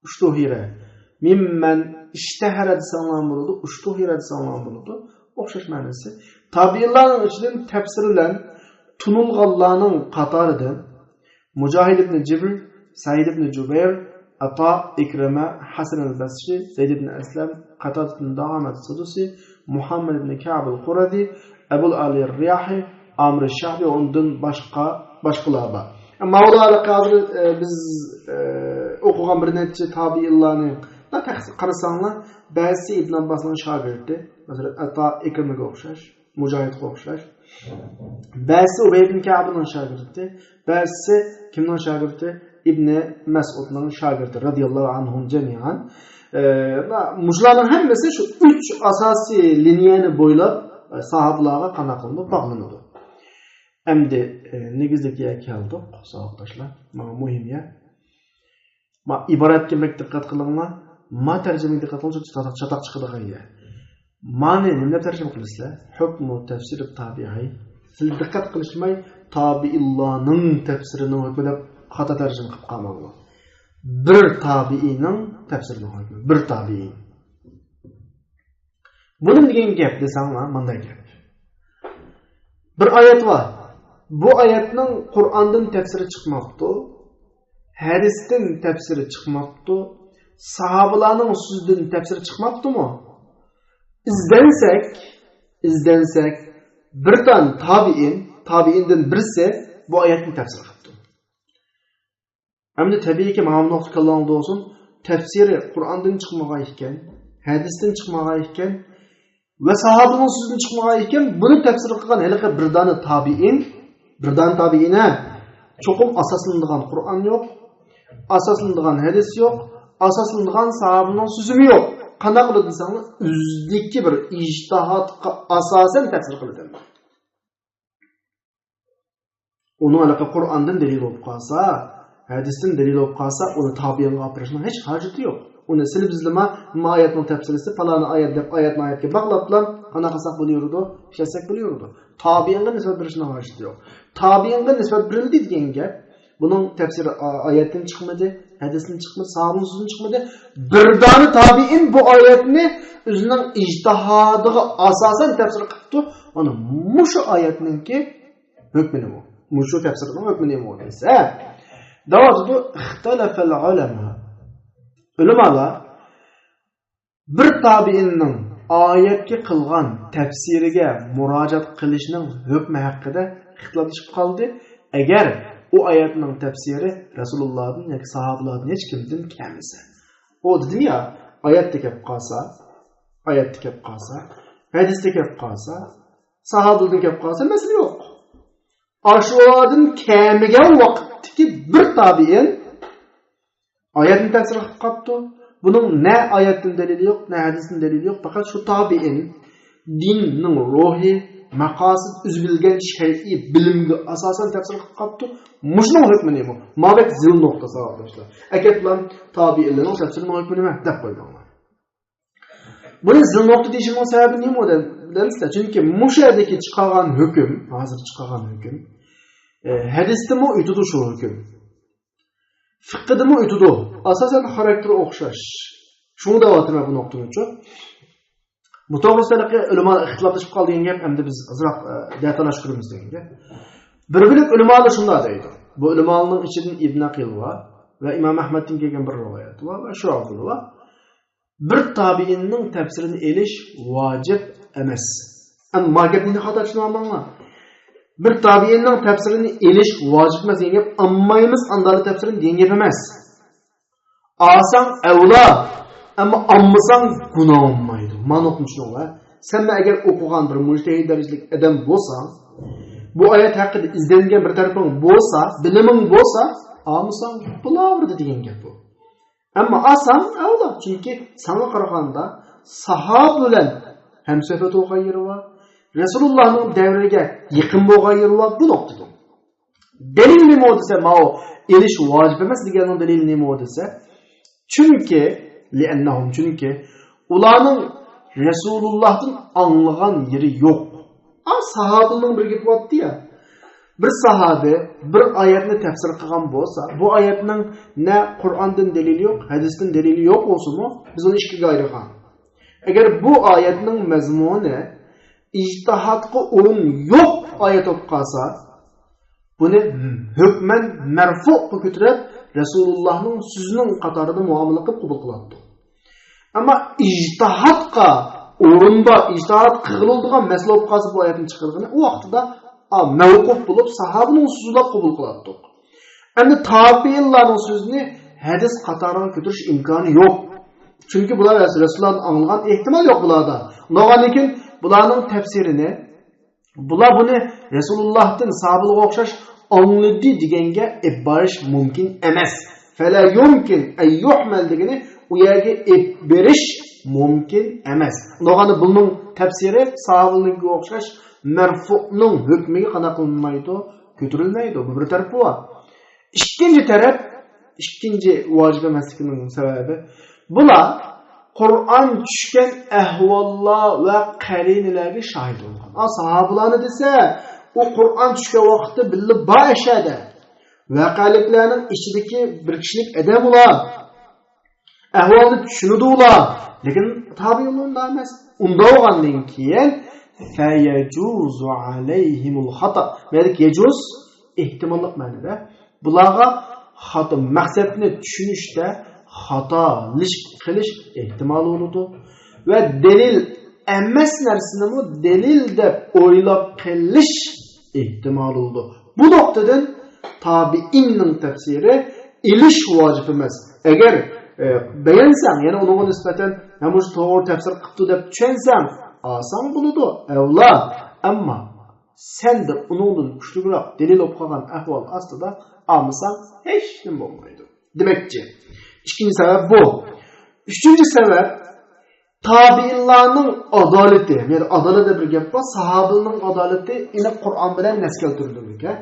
ئۇشتۇھىرە، مىممەن ئىشتەھەرە دېسەڭلار بولىدۇ، ئۇشتۇھىرە دېسەڭلار بولىدۇ. ئوخشاش مەنىسى. تابىئىنلارنىڭ ئىچىدىن تەپسىر بىلەن تونۇلغانلارنىڭ قاتارىدىن مۇجاھىد ئىبن جىبر، سەئىد ئىبن جۇبەير، ئاتا، ئىكرىمە، ھەسەن ئەل بەسرى، زەيد ئىبن ئەسلەم، قاتادە ئىبن دائامەت سەدۇسى، مۇھەممەد ئىبن كەئب ئەل قۇرەزى، ئەبۇل ئالىيە رىياھى، ئامىر شەئبى، ئۇندىن باشقا، باشقىلار بار. ماۋۇلار ھازىر، ئە، بىز، ئە، ئوقۇغان بىر نەچچە تابىئىنلارنى قارىساڭلار، بەزىسى ئىبن ئابباسنىڭ شاگىرتى، مەسىلەن، ئاتا ئىكرىمىگە ئوخشاش. مۇجاھىدقا ئوخشاش. بەزىسى ئۇبەي ئىبن كەئبنىڭ شاگىرتى، بەزىسى كىمنىڭ شاگىرتى؟ ئىبنى مەسئۇدنىڭ شاگىرتى، رەزىياللاھۇ ئەنھۇم جەمىئەن. ئە، مۇشۇلارنىڭ ھەممىسى شۇ ئۈچ ئاساسىي لىنىيەنى بويلاپ، ئە، ساھابىلارغا قانداق قىلىنىدۇ؟ باغلىنىدۇ. ئەمدى، ئە، نېگىزلىك يەرگە كەلدۇق، ساۋاقداشلار. مانا مۇھىم يەر. ما، ئىبارەتكە بەك دىققەت قىلىڭلار. ما تەرجىمىگە دىققەت قىلىڭ، چاتاق، چاتاق چىقىدىغان يەر. مانى نېمە دەپ تەرجىمە قىلىسىلەر؟ ھۆكمۇ تەفسىرى تابىئەي. سىلەر دىققەت قىلىشماي، تابىئىنلارنىڭ تەپسىرىنىڭ ھۆكمى دەپ خاتا تەرجىمە قىلىپ قالماڭلار. بىر تابىئىنىڭ تەپسىرىنىڭ ھۆكمى. بىر تابىئىن. بۇ نېمە دېگەن گەپ دېسەڭلار، مانداق گەپ. بىر ئايەت بار. بۇ ئايەتنىڭ قۇرئاندىن تەپسىرى چىقماپتۇ، ھەدىستىن تەپسىرى چىقماپتۇ، ساھابىلارنىڭ سۆزىدىن تەپسىرى چىقماپتۇمۇ؟ ئىزدەنسەك، ئىزدەنسەك، بىر دانە تابىئىن، تابىئىندىن بىرسى بۇ ئايەتنى تەپسىر قىپتۇ. ئەمدى تەبىئىيكى، ماڭا بۇ نۇقتا كاللاڭدا بولسۇن، تەپسىرى قۇرئاندىن چىقمىغان ئىكەن، ھەدىستىن چىقمىغان ئىكەن ۋە ساھابىنىڭ سۆزىدىن چىقمىغان ئىكەن، بۇنى تەپسىر قىلغان ھېلىقى بىر دانە تابىئىن، بىر دانە تابىئىن، ھە، چوقۇم ئاساسلىنىدىغان قۇرئان يوق، ئاساسلىنىدىغان ھەدىس يوق، ئاساسلىنىدىغان ساھابىنىڭ سۆزىمۇ يوق. قانداق قىلىدۇ دېسەڭلار، ئۆزىدىكى بىر ئىجتىھادقا ئاساسەن تەپسىر قىلىدۇ. ئۇنىڭ ھېلىقى قۇرئاندىن دەلىل بولۇپ قالسا، ھەدىستىن دەلىل بولۇپ قالسا، ئۇنى تابىئىنغا ئاپىرىشنىڭ ھېچ ھاجىتى يوق. ئۇنى سىلى بىزلىما، ما ئايەتنىڭ تەپسىرىسى، پالانى ئايەت دەپ، ئايەتنى ئايەتكە باغلاپلا، قانداق قىلساق بولۇۋېرىدۇ، ئىشلەتسەك بولۇۋېرىدۇ. تابىئىنغا نىسبەت بېرىشنىڭ ھاجىتى يوق. تابىئىنغا نىسبەت بېرىلدى دېگەن گەپ، بۇنىڭ تەپسىرى ئا-، ئايەتتىن چىقمىدى، ھەدىستىن چىقمىدى، ساھابىنىڭ سۆزىدىن چىقمىدى. بىر دانە تابىئىن بۇ ئايەتنى ئۆزىنىڭ ئىجتىھادىغا ئاساسەن تەپسىر قىپتۇ. مانا مۇشۇ ئايەتنىڭكى ھۆكمى نېمە؟ مۇشۇ تەپسىرنىڭ ھۆكمى نېمە دېسە، دەۋاتىدۇ، اختلف العلماء. ئۆلىمالار بىر تابىئىننىڭ ئايەتكە قىلغان تەپسىرىگە مۇراجىئەت قىلىشنىڭ ھۆكمى ھەققىدە ئىختىلاپلىشىپ قالدى، ئەگەر ئۇ ئايەتنىڭ تەپسىرى رەسۇلۇللادىن ياكى ساھابىلاردىن ھېچ كىمدىن كەلمىسە. ئۇ دېدىم يا، ئايەتتە كەپ قالسا، ئايەتتە كەپ قالسا، ھەدىستە كەپ قالسا، ساھابىلىدىن كەپ قالسا، مەسىلە يوق. ئاشۇلاردىن كەلمىگەن ۋاقىتتىكى بىر تابىئىن ئايەتنى تەپسىر قىلىپ قاپتۇ. بۇنىڭ نە ئايەتتىن دەلىلى يوق، نە ھەدىستىن دەلىلى يوق. پەقەت شۇ تابىئىن دىننىڭ روھى، مەقاسىد ئۆزى بىلگەن شەرئىي بىلىمگە ئاساسەن تەپسىر قىلىپ قاپتۇ. مۇشۇنىڭ ھۆكمى نېمە؟ ما بەك زىل نۇقتا، ساۋاقداشلار. ئەكەپلا تابىئىنلارنىڭ تەپسىرىنىڭ ھۆكمى نېمە دەپ قويماڭلار. بۇنى زىل نۇقتا دېيىشىمنىڭ سەۋەبى نېمە دە-، دەمسىلەر؟ چۈنكى مۇشۇ يەردىكى چىقارغان ھۆكۈم، ھازىر چىقارغان ھۆكۈم، ئە، ھەدىستىمۇ ئۆتىدۇ شۇ ھۆكۈم. فىقىدىمۇ ئۆتىدۇ. ئاساسەن خاراكتېرى ئوخشاش. شۇڭا دەۋاتىمەن بۇ نۇقتىنىچۇ. بۇ توغرىسىدا ھېلىقى ئۆلىمالار ئىختىلاپلىشىپ قالدى دېگەن گەپ، ئەمدى بىز ئازراق، ئە، دەتالاشتۇرىمىز دېگەن گەپ. بىر بۆلەك ئۆلىمالار شۇنداق دەيدۇ. بۇ ئۆلىمالارنىڭ ئىچىدىن ئىبن ئەقىل بار ۋە ئىمام ئەھمەدتىن كەلگەن بىر رىۋايەت بار ۋە شۇئبىلى بار. بىر تابىئىننىڭ تەپسىرىنى ئېلىش ۋاجىپ ئەمەس. ئەمما ما گەپنى خاتا چۈشىنىۋالماڭلار. بىر تابىئىننىڭ تەپسىرىنى ئېلىش ۋاجىپ ئەمەس دېگەن گەپ ئالمايمىز ئاندالا تەپسىرىنى دېگەن گەپ ئەمەس. ئالساڭ ئەۋلا، ئەمما ئالمىساڭ گۇناھ بولمايدۇ. مانا نۇقتىنى چۈشىنىڭلار. سەن مەن ئەگەر ئوقۇغان بىر مۇجتەھىد دەرىجىلىك ئادەم بولساڭ، بۇ ئايەت ھەققىدە ئىزدەنگەن بىر تەرىپىڭ بولسا، بىلىمىڭ بولسا، ئالمىساڭ بولۇۋېرىدۇ دېگەن گەپ بۇ. ئەمما ئالساڭ ئەۋلا، چۈنكى ساڭا قارىغاندا ساھابە بىلەن ھەمسۆھبەت بولغان يېرى بار، رەسۇلۇللاھنىڭ دەۋرىگە يېقىن بولغان يېرى بار، بۇ نۇقتىدىن. دەلىل نېمە دېسە، ماۋۇ ئېلىش ۋاجىپ ئەمەس دېگەننىڭ دەلىلى نېمە دېسە، چۈنكى، لىئەننەھۇم، چۈنكى ئۇلارنىڭ رەسۇلۇللاھتىن ئاڭلىغان يېرى يوق. ئا، ساھابىنىڭ بىر گېپى بارتتى يا. بىر ساھابى بىر ئايەتنى تەپسىر قىلغان بولسا، بۇ ئايەتنىڭ نە قۇرئاندىن دەلىلى يوق، ھەدىستىن دەلىلى يوق بولسىمۇ، بىز ئۇنى ئىككىگە ئايرىغان. ئەگەر بۇ ئايەتنىڭ مەزمۇنى ئىجتىھادقا ئورۇن يوق ئايەت بولۇپ قالسا، بۇنى ھۆكمەن مەرفۇغا كۆتۈرۈپ، رەسۇلۇللاھنىڭ سۆزىنىڭ قاتارىدا مۇئامىلە قىلىپ قوبۇل قىلاتتۇق. ئەمما ئىجتىھادقا ئورۇن بار، ئىجتىھاد قىلغىلىدىغان مەسىلە بولۇپ قالسا، بۇ ئايەتنى چىقارغىنى ئۇ ۋاقتىدا، ئا، مەۋقۇپ بولۇپ، ساھابىنىڭ سۆزىلا قوبۇل قىلاتتۇق. ئەمدى تابىئىنلارنىڭ سۆزىنى ھەدىس قاتارىغا كۆتۈرۈش ئىمكانى يوق. چۈنكى بۇلار رەس-، رەسۇلۇللاھتىن ئاڭلىغان ئېھتىمال يوق بۇلاردا. ئۇنداغاندىن كېيىن بۇلارنىڭ تەپسىرىنى، بۇلار بۇنى رەسۇلۇللاھتىن، ساھابىلارغا ئوخشاش ئاڭلىدى دېگەنگە ئېلىپ بېرىش مۇمكىن ئەمەس. فَلَا يُمْكِنُ أَنْ يُحْمَلَ دېگىنى ئۇ يەرگە ئېلىپ بېرىش مۇمكىن ئەمەس. ئۇنداغاندا بۇنىڭ تەپسىرى ساھابىلارغا ئوخشاش مەرفۇئنىڭ ھۆكمىگە قانداق قىلىنمايدۇ؟ كۆتۈرۈلمەيدۇ. بۇ بىر تەرىپى بار. ئىككىنچى تەرەپ، ئىككىنچى ۋاجىپ ئەمەسلىكىنىڭ سەۋەبى، بۇلار قۇرئان چۈشكەن ئەھۋاللار ۋە قەرىنىلەرگە شاھىت بولغان. ئا، ساھابىلارنى دېسە، ئۇ قۇرئان چۈشكەن ۋاقىتتا بىللە بار ئەشەدە. ۋەقەلىكلەرنىڭ ئىچىدىكى بىر كىشىلىك ئادەم ئۇلار. ئەھۋالنى چۈشىنىدۇ ئۇلار. لېكىن تابىئىنلار ئۇنداق ئەمەس. ئۇنداق بولغاندىن كېيىن، فَيَجُوزُ عَلَيْهِمُ الْخَطَأُ. بۇ يەردىكى يەجۇز ئېھتىماللىق مەنىدە. بۇلارغا خاتا، مەقسەتنى چۈشىنىشتە خاتالىشىپ قېلىش ئېھتىمالى بولىدۇ. ۋە دەلىل ئەمەس نەرسىنىمۇ دەلىل دەپ ئويلاپ قېلىش ئېھتىمالى بولىدۇ. بۇ نۇقتىدىن تابىئىننىڭ تەپسىرى ئېلىش ۋاجىپ ئەمەس. ئەگەر، ئە، بەيەنسەڭ، يەنى ئۇنىڭغا نىسبەتەن، ھە، مۇشۇ توغرا تەپسىر قىپتۇ دەپ چۈشەنسەڭ، ئالساڭ بولىدۇ، ئەۋلا. ئەمما سەندە ئۇنىڭدىن كۈچلۈكرەك دەلىل بولۇپ قالغان ئەھۋال ئاستىدا ئالمىساڭ ھېچنېمە بولمايدۇ. دېمەكچى، ئىككىنچى سەۋەب بۇ. ئۈچىنچى سەۋەب، تابىئىنلارنىڭ ئادالىتى، يەنى ئادالەت دەپ بىر گەپ بار، ساھابىلارنىڭ ئادالىتى ئېنىق قۇرئان بىلەن نەس كەلتۈرۈلگەن.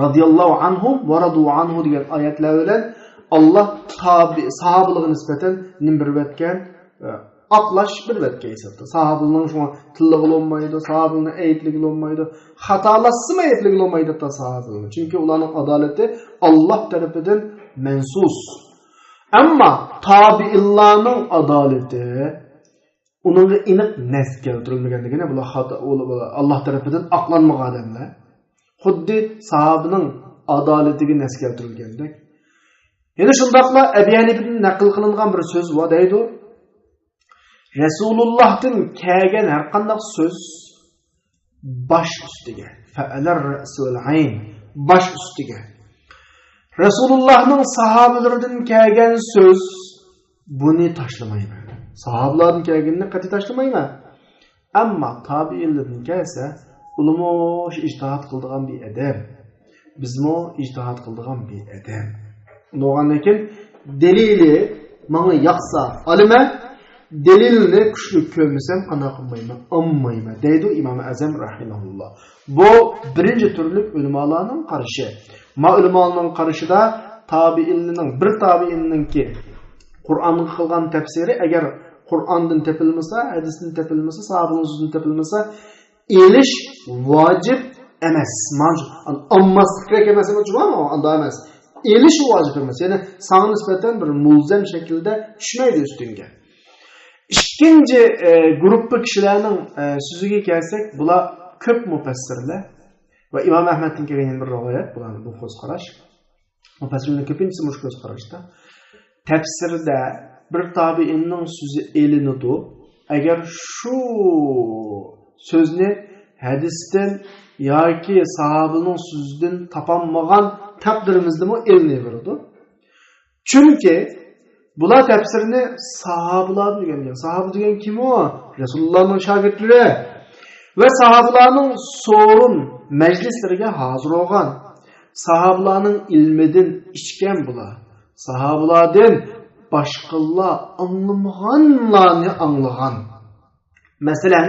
رەزىيەللاھۇ ئەنھۇم ۋە رەزىيەللاھۇ ئەنھۇ دېگەن ئايەتلەر بىلەن ئاللا تابىئ-، ساھابىلارغا نىسبەتەن نېمە بېرىۋەتكەن؟ ئاقلاش بېرىۋەتكەن ھېسابتا. ساھابىلارنىڭ شۇڭا تىللىغىلى بولمايدۇ، ساھابىلارنى ئەيىبلىگىلى بولمايدۇ. خاتالاشسىمۇ ئەيىبلىگىلى بولمايدۇ ھەتتا ساھابىلارنى. چۈنكى ئۇلارنىڭ ئادالىتى ئاللا تەرىپىدىن مەنسۇس. ئەمما تابىئىنلارنىڭ ئادالىتى ئۇنىڭغا ئېنىق نەس كەلتۈرۈلمىگەن دېگىنى، بۇلار خاتا، ئۇلار، ئۇلار ئاللا تەرىپىدىن ئاقلانمىغان ئادەملەر. خۇددى ساھابىنىڭ ئادالىتىگە نەس كەلتۈرۈلگەندەك. يەنە شۇنداقلا ئەبى ھەنىپىدىن نەقىل قىلىنغان بىر سۆز بار دەيدۇ. رەسۇلۇللاھتىن كەلگەن ھەر قانداق سۆز باش ئۈستىگە. فەئەلەر رەئسى ۋەل ئەين. باش ئۈستىگە. رەسۇلۇللاھنىڭ ساھابىلىرىدىن كەلگەن سۆز، بۇنى تاشلىمايمەن. ساھابىلاردىن كەلگىنىنى قەتئىي تاشلىمايمەن. ئەمما تابىئىنلاردىن كەلسە، ئۇلىمۇ ئىجتىھات قىلىدىغان بىر ئادەم. بىزمۇ ئىجتىھات قىلىدىغان بىر ئادەم. بولغاندىكىن دەلىلى ماڭا ياقسا ئالىمەن، دەلىلنى كۈچلۈك كۆرمىسەم، قانداق قىلمايمەن؟ ئالمايمەن، دەيدۇ ئىمام ئەزەم رەھىمەھۇللا. بۇ بىرىنچى تۈرلۈك ئۆلىمالارنىڭ قارىشى. ما ئۆلىمالارنىڭ قارىشىدا تابىئىنلىرىنىڭ، بىر تابىئىننىڭكى قۇرئانغا قىلغان تەپسىرى، ئەگەر قۇرئاندىن تېپىلمىسا، ھەدىستىن تېپىلمىسا، ساھابىنىڭ سۆزىدىن تېپىلمىسا، ئېلىش ۋاجىپ ئەمەس. مانا شۇ، ئان-، ئالماسلىق كېرەك ئەمەس، ئۇنداق ئەمەس. ئېلىش ۋاجىپ ئەمەس. يەنى ساڭا نىسبەتەن بىر مۇلزەم شەكىلدە چۈشمەيدۇ ئۈستۈڭگە. ئىككىنچى، ئە، گۇرۇپپا كىشىلەرنىڭ، ئە، سۆزىگە كەلسەك، بۇلار كۆپ مۇپەسسىرلەر ۋە ئىمام ئەھمەدتىن كەلگەن يەنە بىر رىۋايەت، بۇلارنىڭ بۇ كۆز قاراش. مۇپەسسىرلەرنىڭ كۆپىنچىسى مۇشۇ كۆز قاراشتا. تەپسىردە بىر تابىئىننىڭ سۆزى ئېلىنىدۇ. ئەگەر شۇ سۆزنى ھەدىستىن ياكى ساھابىنىڭ سۆزىدىن تاپالمىغان تەقدىرىمىزدىمۇ ئېلىنىۋېرىدۇ. چۈنكى بۇلار تەپسىرنى ساھابىلاردىن ئۆگەنگەن. ساھابا دېگەن كىم ئۇ؟ رەسۇلۇللانىڭ شاگىرتلىرى. ۋە ساھابىلارنىڭ سورۇن مەجلىسلىرىگە ھازىر بولغان، ساھابىلارنىڭ ئىلمىدىن ئىچكەن بۇلار. ساھابىلاردىن باشقىلار ئاڭلىمىغانلارنى ئاڭلىغان. مەسىلەن،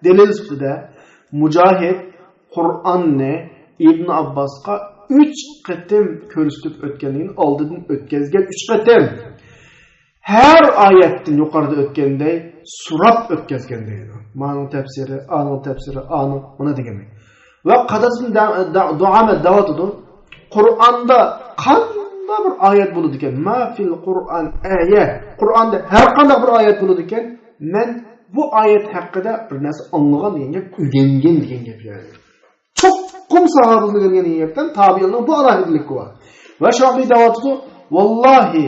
دەلىل سۈپىتىدە مۇجاھىد قۇرئاننى ئىبن ئابباسقا ئۈچ قېتىم كۆرسىتىپ ئۆتكەنلىكىنى، ئالدىدىن ئۆتكەزگەن ئۈچ قېتىم. ھەر ئايەتتىن، يۇقىرىدا ئۆتكەندەك، سوراپ ئۆتكەزگەن دەيدۇ. مانىڭ تەپسىرى، ئانىڭ تەپسىرى، ئانىڭ، مانا دېگەندەك. ۋە قاتادىدىن دە-، دە-، دۇئامەت دەۋاتىدۇ. قۇرئاندا قانداق بىر ئايەت بولىدىكەن؟ ما فىل قۇرئان ئايە. قۇرئاندا ھەر قانداق بىر ئايەت بولىدىكەن، مەن بۇ ئايەت ھەققىدە بىر نەرسە ئاڭلىغان دېگەن گەپ، ئۆگەنگەن دېگەن گەپ يەنى. چوقۇم ساھابىدىن ئۆگەنگەن دېگەن گەپتىن تابىئىننىڭ بۇ ئالاھىدىلىكى بار. ۋە شافىئى دەۋاتىدۇ، ۋاللاھى،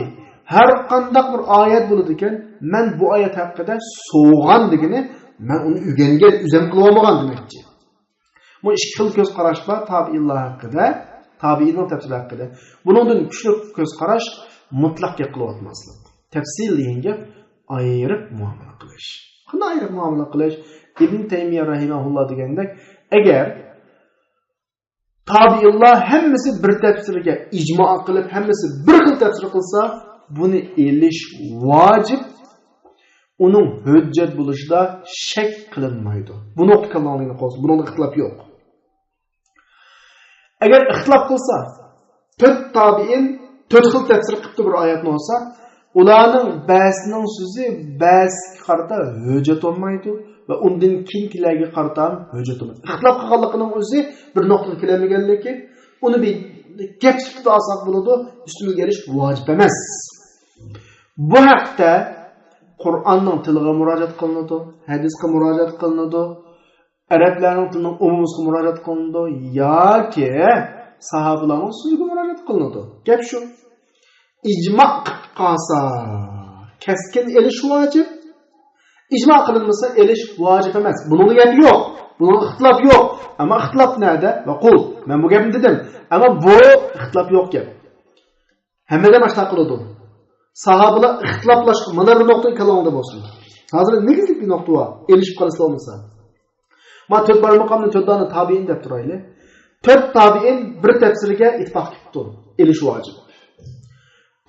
ھەر قانداق بىر ئايەت بولىدىكەن، مەن بۇ ئايەت ھەققىدە سوغان دېگىنى، مەن ئۇنى ئۆگەنگەن، ئۆزەم قىلىۋالمىغان دېمەكچى. بۇ ئىككى خىل كۆز قاراش بار تابىئىنلار ھەققىدە، تابىئىننىڭ تەپسىرى ھەققىدە. بۇنىڭدىن كۈچلۈك كۆز قاراش مۇتلەق گەپ قىلىۋاتماسلىق. تەپسىل دېگەن گەپ ئايرىپ مۇئامىلە قىلىش. قانداق ئايرىپ مۇئامىلە قىلىش؟ ئىبن تەيمىيە رەھىمەھۇللا دېگەندەك، ئەگەر تابىئىنلار ھەممىسى بىر تەپسىرگە ئىجما قىلىپ، ھەممىسى بىر خىل تەپسىر قىلسا، بۇنى ئېلىش ۋاجىپ. ئۇنىڭ ھۆججەت بولۇشىدا شەك قىلىنمايدۇ. بۇ نۇقتا كاللىڭىزدا قالسۇن، بۇنىڭدا ئىختىلاپ يوق. ئەگەر ئىختىلاپ قىلسا، تۆت تابىئىن تۆت خىل تەپسىر قىپتۇ بىر ئايەتنى بولسا، ئۇلارنىڭ بەزىسىنىڭ سۆزى بەزىسىگە قارىتا ھۆججەت بولمايدۇ ۋە ئۇندىن كېيىنكىلەرگە قارىتا ھۆججەت بولمايدۇ. ئىختىلاپ قىلغانلىقىنىڭ ئۆزى بىر نۇقتىغا كېلەلمىگەنلىكى، ئۇنى بىر گەپ سۈپىتىدە ئالساق بولىدۇ، ئۈستىمىزگە ئېلىش ۋاجىپ ئەمەس. بۇ ھەقتە قۇرئاننىڭ تىلىغا مۇراجىئەت قىلىنىدۇ، ھەدىسقا مۇراجىئەت قىلىنىدۇ، ئەرەبلەرنىڭ تىلىنىڭ ئومۇمىسىغا مۇراجىئەت قىلىنىدۇ ياكى ساھابىلارنىڭ سۆزىگە مۇراجىئەت قىلىنىدۇ. گەپ شۇ. ئىجما قىلىپ قالسا، كەسكىن ئېلىش ۋاجىپ. ئىجما قىلىنمىسا، ئېلىش ۋاجىپ ئەمەس. بۇنىڭدا گەپ يوق. بۇنىڭدا ئىختىلاپ يوق. ئەمما ئىختىلاپ نەدە؟ مەقۇل. مەن بۇ گەپنى دېدىم. ئەمما بۇ ئىختىلاپ يوق گەپ. ھەممىدە ماشۇنداق قىلىدۇ. ساھابىلار ئىختىلاپلاشقان، مانا بۇ نۇقتا كاللاڭدا بولسۇن. ھازىر نېگىزلىك بىر نۇقتا بار، ئېلىشىپ قالسا بولمىسا. ما تۆت بار مۇقامنى تۆت دانە تابىئىن دەپ تۇرايلى. تۆت تابىئىن بىر تەپسىرگە ئىتتىپاق قىپتۇ. ئېلىش ۋاجىپ.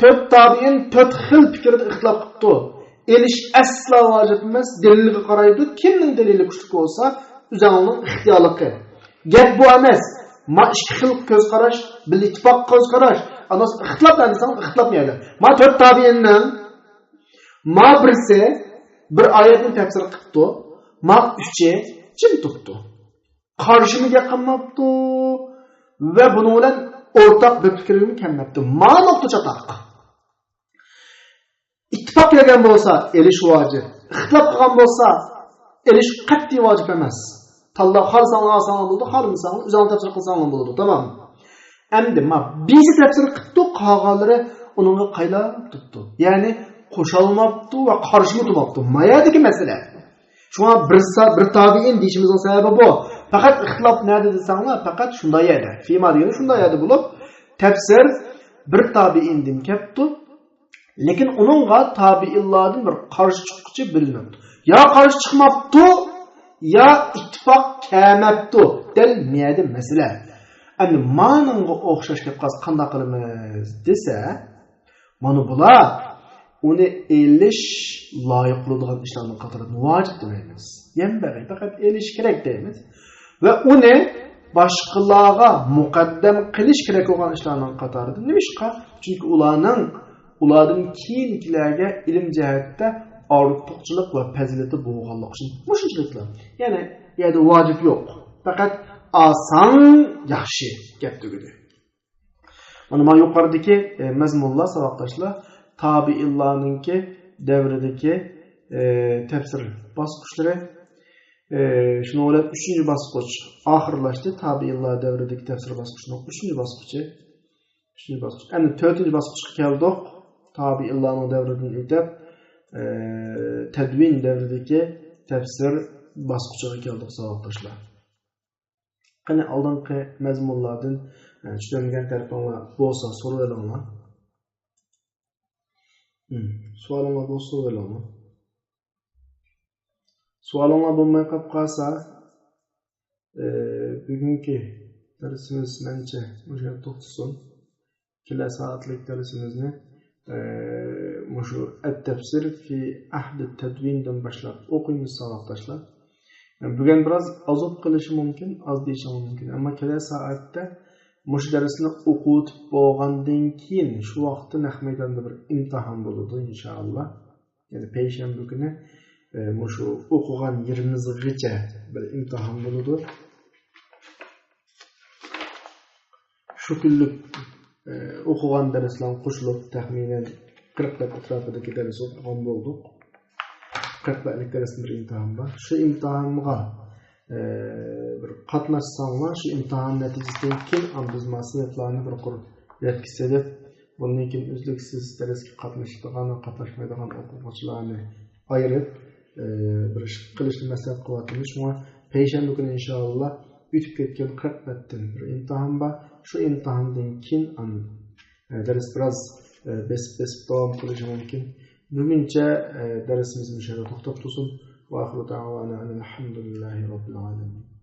تۆت تابىئىن تۆت خىل پىكىردە ئىختىلاپ قىپتۇ. ئېلىش ئەسلا ۋاجىپ ئەمەس، دەلىلگە قارايدۇ. كىمنىڭ دەلىلى كۈچلۈك بولسا، ئۆزىنىڭ ئىختىيارلىقى. گەپ بۇ ئەمەس. ما ئىككى خىل كۆز قاراش، بىللە ئىتتىپاق كۆز قاراش. ئاندىن ئىختىلاپ نەدە دېسەڭ، ئىختىلاپ نەدە؟ ما تۆت تابىئىننىڭ ما بىرسى بىر ئايەتنى تەپسىر قىپتۇ، ما ئۈچى جىم تۇرۇپتۇ. قارشىمۇ گەپ قىلماپتۇ ۋە بۇنىڭ بىلەن ئورتاق بىر پىكىرگىمۇ كەلمەپتۇ. ما نۇقتا چاتاق. ئىتتىپاق كەلگەن بولسا، ئېلىش ۋاجىپ. ئىختىلاپ قىلغان بولسا، ئېلىش قەتئىي ۋاجىپ ئەمەس. تاللاپ، خالىساڭلار ئالساڭلار بولىدۇ، خالىمىساڭلار ئۆزۈڭلار تەپسىر قىلساڭلار بولىدۇ، تامام. ئەمدى ما بىرسى تەپسىر قىپتۇ، قالغانلىرى ئۇنىڭغا قايلاپ تۇرۇپتۇ. يەنى قوشالماپتۇ ۋە قارشىمۇ تۇرماپتۇ. ما يەردىكى مەسىلە. شۇڭا بىر سا-، بىر تابىئىن دېيىشىمىزنىڭ سەۋەبى بۇ. پەقەت ئىختىلاپ نەدە دېسەڭلار، پەقەت شۇنداق يەردە. فىما دېگىنى شۇنداق يەردە بولۇپ، تەپسىر بىر تابىئىندىن كەپتۇ. لېكىن ئۇنىڭغا تابىئىنلاردىن بىر قارشى چىققۇچى بىلمەپتۇ. يا قارشى چىقماپتۇ، يا ئىتتىپاق كەلمەپتۇ. دەل مەيەدە مەسىلە. ئەمدى مانىڭغا ئوخشاش گەپ قالسا قانداق قىلىمىز دېسە، مانا بۇلار ئۇنى ئېلىش لايىق بولىدىغان ئىشلارنىڭ قاتارىدىن ۋاجىپ دېمەيمىز. يەنبەغى، پەقەت ئېلىش كېرەك دەيمىز. ۋە ئۇنى باشقىلارغا مۇقەددەم قىلىش كېرەك بولغان ئىشلارنىڭ قاتارىدىن. نېمىشقا؟ چۈنكى ئۇلارنىڭ، ئۇلاردىن كېيىنكىلەرگە ئىلىم جەھەتتە ئارتۇقچىلىق ۋە پەزىلىتى بولغانلىقى ئۈچۈن. مۇشۇنچىلىكلا. يەنى، ئۇ يەردە ۋاجىپ يوق. پەقەت ئالساڭ ياخشى گەپ تۈگىدى. مانا، مانا يۇقىرىدىكى، ئە، مەزمۇنلار، ساۋاقداشلار، تابىئىنلارنىڭكى دەۋرىدىكى، ئە، تەپسىر باسقۇچلىرى. ئە، شۇنىڭ بىلەن ئۈچىنچى باسقۇچ ئاخىرلاشتى. تابىئىنلار دەۋرىدىكى تەپسىر باسقۇچىنىڭ ئۈچىنچى باسقۇچى. ئۈچىنچى باسقۇچ. ئەمدى تۆتىنچى باسقۇچقا كەلدۇق. تابىئىنلارنىڭ دەۋرىدىن ئۆتۈپ، ئە، تەدۋىن دەۋرىدىكى تەپسىر باسقۇچىغا كەلدۇق، ساۋاقداشلار. قېنى، ئالدىنقى مەزمۇنلاردىن، ئە، چۈشەنمىگەن تەرىپىڭلار بولسا سورىۋېلىڭلار. ھىم، سوئالىڭلار بولسا سورىۋېلىڭلار. سوئالىڭلار بولماي قاپ قالسا، ئە، بۈگۈنكى دەرسىمىز مەنچە مۇشۇ يەردە توختىسۇن. كېلەر سائەتلىك دەرسىمىزنى، ئە، مۇشۇ ئەت-تەپسىر فى ئەھدى تەدۋىندىن باشلاپ ئوقۇيمىز، ساۋاقداشلار. بۈگۈن بىراز ئاز بولۇپ قېلىشى مۇمكىن، ئاز دېيىشىڭ مۇمكىن. ئەمما كېلەر سائەتتە مۇشۇ دەرسنى ئوقۇۋېتىپ بولغاندىن كېيىن، شۇ ۋاقىتتا نەق مەيداندا بىر ئىمتىھان بولىدۇ، ئىنشائاللا. يەنى پەيشەنبە كۈنى، ئە، مۇشۇ ئوقۇغان يېرىمىزغىچە بىر ئىمتىھان بولىدۇ. شۇ كۈنلۈك، ئە، ئوقۇغان دەرسلەرگە قوشۇلۇپ، تەخمىنەن قىرىق بەت ئەتراپىدىكى دەرس ئوقۇغان بولدۇق. قىرىق بەتلىك دەرستىن بىر ئىمتىھان بار. شۇ ئىمتىھانغا، ئە، بىر قاتناشساڭلار، شۇ ئىمتىھان نەتىجىسىدىن كېيىن، ئاندىن بىز مانا سىنىپلارنى بىر قۇر رەتكە سېلىپ، بۇندىن كېيىن ئۈزلۈكسىز دەرسكە قاتنىشىدىغان ۋە قاتناشمايدىغان ئوقۇغۇچىلارنى ئايرىپ، ئە، بىر ئىش قىلىشنى مەسلىھەت قىلىۋاتىمىز. شۇڭا پەيشەنبە كۈنى ئىنشائاللا ئۆتۈپ كەتكەن قىرىق بەتتىن بىر ئىمتىھان بار. شۇ ئىمتىھاندىن كېيىن، ئە، دەرس بىراز، ئە، بېسىپ، بېسىپ داۋام قىلىشى مۇمكىن. بۈگۈنچە، ئە، دەرسىمىز مۇشۇ يەردە توختاپ تۇرسۇن. ۋە ئاخىرۇ دەئۋانا ئەنىل ھەمدۇلىللاھى رەببىل ئالەمىن.